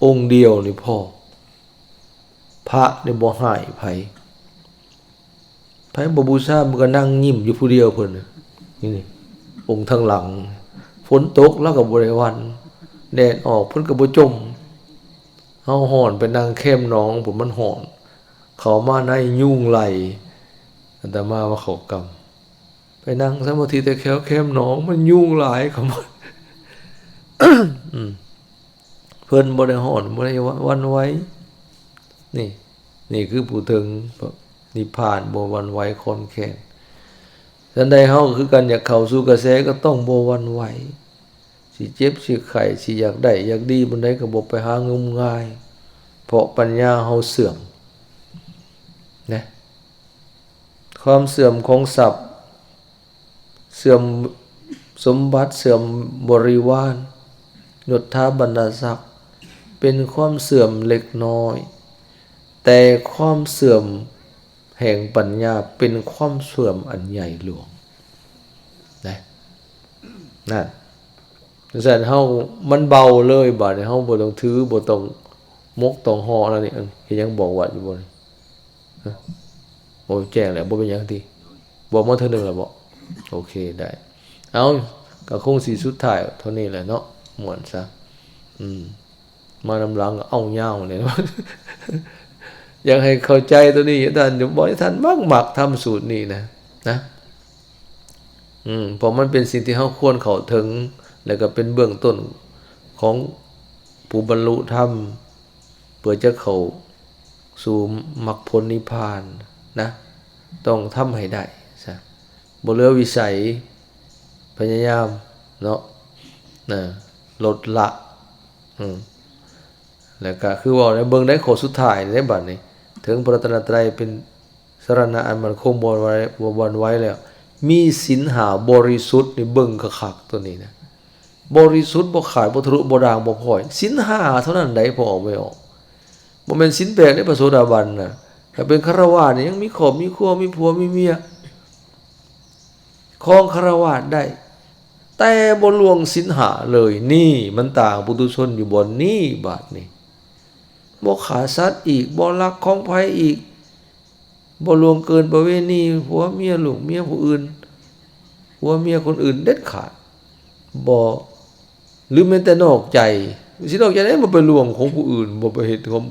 ອົງດຽວນີ້ພໍ. ພະນີ້ບໍ່ຮ້າຍໃຜ ໃຜບໍ່ບູຊາ ມັນກໍນັ່ງຍິ້ມຢູ່ຜູ້ດຽວເພິ່ນ ນີ້ ອົງທາງຫຼັງ ຝົນຕົກລາວກໍບໍ່ໄດ້ຫວັ່ນ ແດດອອກເພິ່ນກໍບໍ່ຈົ່ມ. ເຮົາຮ້ອນໄປນັ່ງແຄມໜອງພຸ້ນ ມັນຮ້ອນ ເຂົ້າມາໃນຍຸງໄລ່ ອາດຕະມາວ່າເຂົ້າກຳ ໄປນັ່ງສະມາທິແຕ່ແຖວແຄມໜອງ ມັນຍຸງຫຼາຍເຂົ້າມາ ອືມ ເພິ່ນບໍ່ໄດ້ຮ້ອນ ບໍ່ໄດ້ຫວັ່ນໄຫວ. ນີ້ ນີ້ຄືຜູ້ເຖິງນິບພານ ບໍ່ຫວັ່ນໄຫວຄອນແຄນ. ສັນໃດເຮົາກໍຄືກັນ ຢາກເຂົ້າສູ່ກະແສກໍຕ້ອງບໍ່ຫວັ່ນໄຫວ ຊິເຈັບຊິໄຂ້ ຊິຢາກໄດ້ຢາກດີປານໃດກໍບໍ່ໄປຫາງມງາຍ ເພາະປັນຍາເຮົາເສື່ອມນະ. ຄວາມເສື່ອມຂອງຊັບ ເສື່ອມສົມບັດ ເສື່ອມບໍລິວານ ຍົດຖາບັນດາສັກ ເປັນຄວາມເສື່ອມເລັກນ້ອຍ ແຕ່ຄວາມເສື່ອມແຫ່ງປັນຍາເປັນຄວາມເສື່ອມອັນໃຫຍ່ຫຼວງນະ ນັ້ນ. ຈັ່ງຊັ້ນເຮົາ ມັນເບົາເລີຍ ບາດນີ້ເຮົາບໍ່ຕ້ອງຖື ບໍ່ຕ້ອງໝົກຕ້ອງຫໍ່ແລ້ວນີ້. ເອີ ເຮັດຫຍັງ ບອກວັດຢູ່ບໍ່ນີ້? ຮະ? ໂອ້ ແຈ້ງແລ້ວ ບໍ່ເປັນຫຍັງຕິ? ບອກມາເທື່ອໜຶ່ງແລ້ວບໍ? ໂອເຄ ໄດ້. ເອົາ ກໍຄົງຊິສຸດທ້າຍເທົ່ານີ້ແຫຼະເນາະ ມ່ວນຊະ. ອືມ ມານຳຫຼັງກໍເອົາຍາວແຫຼະ ຢາກໃຫ້ເຂົ້າໃຈໂຕນີ້. ທ່ານ ບໍ່ໃຫ້ທ່ານມັກໆ ທຳສູດນີ້ນະ ນະ. ອືມ ເພາະມັນເປັນສິ່ງທີ່ເຮົາຄວນເຂົ້າເຖິງ ແລະກໍເປັນເບື້ອງຕົ້ນຂອງຜູ້ບັນລຸທຳ ເພື່ອຈະເຂົ້າສູ່ມັກຜົນນິບພານນະ ຕ້ອງທຳໃຫ້ໄດ້ຊະ ບໍ່ເຫຼືອວິໄສ ພະຍາຍາມເນາະ ນະ ລົດລະ ອືມ ແລ້ວກະຄືເວົ້າໃນເບິ່ງໃນຂໍ້ສຸດທ້າຍໃນບັດນີ້ ເຖິງພະລັດຕະນະໄຕເປັນສະລະນະອັນໝັ້ນຄົງ ບໍ່ຫວັ່ນໄຫວ ບໍ່ຫວັ່ນໄຫວແລ້ວ ມີສິນຫ້າບໍລິສຸດນີ້ ເບິ່ງຄັກໆ ໂຕນີ້ນະ ບໍລິສຸດ ບໍ່ຂາດ ບໍ່ທະລຸ ບໍ່ດ່າງ ບໍ່ພ້ອຍ ສິນຫ້າເທົ່ານັ້ນໃດ ພໍອອກໄມ່ອອກ ບໍ່ແມ່ນສິນແປດໃນພະໂສດາບັນນະ. ຖ້າເປັນຄາລະວາດນີ້ ຍັງມີຄອບມີຄົວ ມີຜົວມີເມຍ ຄອງຄາລະວາດໄດ້ ແຕ່ບໍ່ລ່ວງສິນຫ້າເລີຍ. ນີ້ມັນຕ່າງປຸຖຸຊົນຢູ່ບ່ອນນີ້. ບາດນີ້ ບໍ່ຂ້າສັດອີກ ບໍ່ລັກຂອງໃຜອີກ ບໍ່ລ່ວງເກີນປະເວນີຜົວເມຍ ລູກເມຍຜູ້ອື່ນ ຜົວເມຍຄົນອື່ນເດັດຂາດ ບໍ່ ຫຼືແມ່ນແຕ່ນອກໃຈ. ຊິນອກໃຈໄດ້ ບໍ່ໄປລ່ວງຂອງຜູ້ອື່ນ ບໍ່ໄປເຮັດຂອງ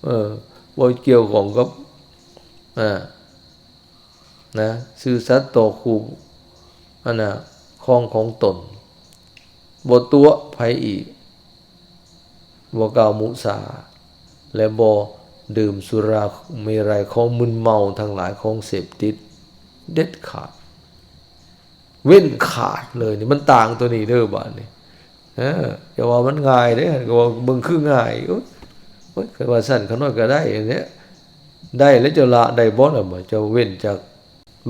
ເອີ ບໍ່ກ່ຽວຂ້ອງກັບ ອາ ນະ ຊື່ສັດຕໍ່ຄູ່ ອັນນະ ຄອງຂອງຕົນ ບໍ່ຕົວະໃຜອີກ ບໍ່ກ່າວມຸສາ ແລະ ບໍ່ດື່ມສຸລາເມໄຣ ຂອງມຶນເມົາທັງຫຼາຍ ຂອງເສບຕິດ ເດັດຂາດ ເວັ້ນຂາດເລີຍ. ນີ້ມັນຕ່າງໂຕນີ້ເດີ ບາດນີ້ ເອີ ຢ່າວ່າມັນງ່າຍເດ້ ກໍວ່າເບິ່ງຄືງ່າຍ ໂອ້ຍ ໂອ້ຍ ຄັນວ່າຊັ້ນ ຂ້ານ້ອຍກໍໄດ້ແຫຼະ ໄດ້ແລ້ວ ເຈົ້າລະໄດ້ບໍ່ລະ ເຈົ້າເວັ້ນຈາກ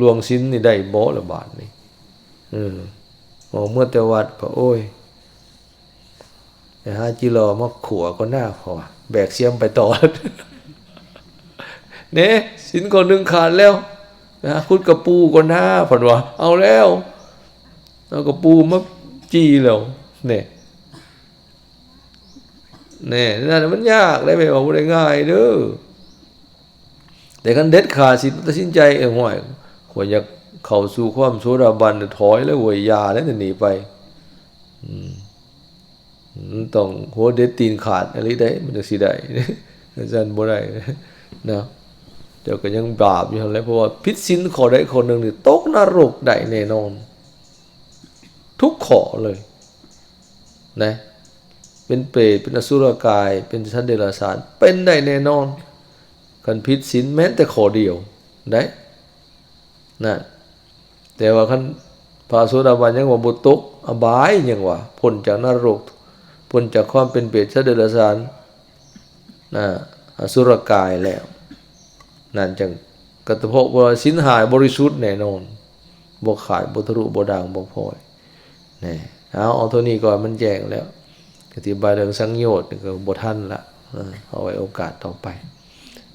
ລ່ວງສິນນີ້ໄດ້ບໍ່ລະບາດນີ້? ເອີ ອອກເມືອແຕ່ວັດກໍ ໂອ້ຍ ໄປຫາຈີ່ລໍ່ມາຂົ້ວກ່ອນນາ ເພາະວ່າແບກຊຽມໄປຕໍ່ ແນ່ ສິນຂໍ້ໜຶ່ງຂາດແລ້ວ ໄປຫາຂຸດກະປູກ່ອນນາ ເພິ່ນວ່າ ເອົາແລ້ວ ເອົາກະປູມາຈີ່ແລ້ວ ແນ່ ແນ່ ນັ້ນມັນຍາກເດ້ ແມ່ນວ່າບໍ່ໄດ້ງ່າຍເດີ. ແຕ່ຄັນເດັດຂາດ ສິນຕັດສິນໃຈ ເອີ ຫ້ວຍ ຂ້ອຍຢາກເຂົ້າສູ່ຄວາມໂສດາບັນ ຖອຍເລີຍເວີຍ ຢ່າເລີຍ ໜີໄປ ອືມ ມັນຕ້ອງຫົວເດັດຕີນຂາດອີ່ຫຼີເດ້ ມັນຈັ່ງຊິໄດ້ ຈັ່ງຊັ້ນບໍ່ໄດ້ນະ ເຈົ້າກໍຍັງບາບຢູ່ຫັ້ນແຫຼະ ເພາະວ່າຜິດສິນຂໍ້ໃດຂໍ້ໜຶ່ງນີ້ ຕົກນະລົກໄດ້ແນ່ນອນ ທຸກຂໍ້ເລີຍນະ ເປັນເປດ ເປັນອະສຸລະກາຍ ເປັນສັດເດຍລະສານ ເປັນໄດ້ແນ່ນອນ ຄັນຜິດສິນແມ່ນແຕ່ຂໍ້ດຽວໄດ໋ ນັ້ນ ແຕ່ວ່າຄັນພະໂສດາບັນຍັງວ່າບໍ່ຕົກອະບາຍ ຍັງວ່າພົ້ນຈາກນະລົກ ພົ້ນຈາກຄວາມເປັນເປດ ສັດເດຍລະສານ ນະ ອະສຸລະກາຍແລ້ວ ນັ້ນຈັ່ງ ກໍເພາະວ່າສິນຫ້າບໍລິສຸດແນ່ນອນ ບໍ່ຂາດ ບໍ່ທະລຸ ບໍ່ດ່າງ ບໍ່ພ້ອຍ ແນ່ ເອົາ ເອົາເທົ່ານີ້ກ່ອນ ມັນແຈ້ງແລ້ວ ອະທິບາຍເລື່ອງສັງໂຍດນີ້ກໍບໍ່ທັນລະ ເອີ ເອົາໄວ້ໂອກາດຕໍ່ໄປ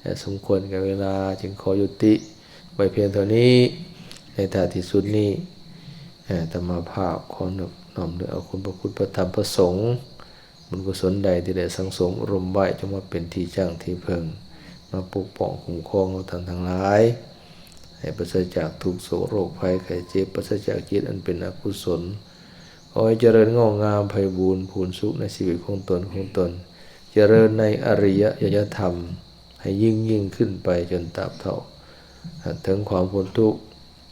ແລະ ສົມຄວນກັບເວລາ ຈຶ່ງຂໍຍຸຕິໄວ້ພຽງເທົ່ານີ້ ໃນທ້າຍທີ່ສຸດນີ້ ເອີ ອາດຕະມາພາບຂໍນອບນ້ອມເອົາຄຸນພະພຸດ ພະທຳ ພະສົງ ບຸນກຸສົນໃດທີ່ໄດ້ສັ່ງສົມອົບຮົມໄວ້ ຈົ່ງມາເປັນທີ່ຢັ້ງທີ່ເພິ່ງ ມາປົກປ້ອງຄຸ້ມຄອງເຮົາທ່ານທັງຫຼາຍ ໃຫ້ປາສະຈາກທຸກໂສກໂລກໄພໄຂ້ເຈັບ ປາສະຈາກຈິດອັນເປັນອະກຸສົນ ຂໍໃຫ້ຈະເລີນງອກງາມໄພບູນພູນສຸກໃນຊີວິດຂອງຕົນ ຂອງຕົນ ຈະເລີນໃນອະລິຍະຍະທຳ ໃຫ້ຍິ່ງໆຂຶ້ນໄປຈົນຕາບເທົ່າ ເຖິງຄວາມພົ້ນທຸກ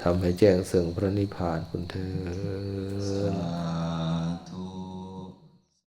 ທຳໃຫ້ແຈ້ງເຊິ່ງພະນິບພານພຸ້ນເທີ້ນ.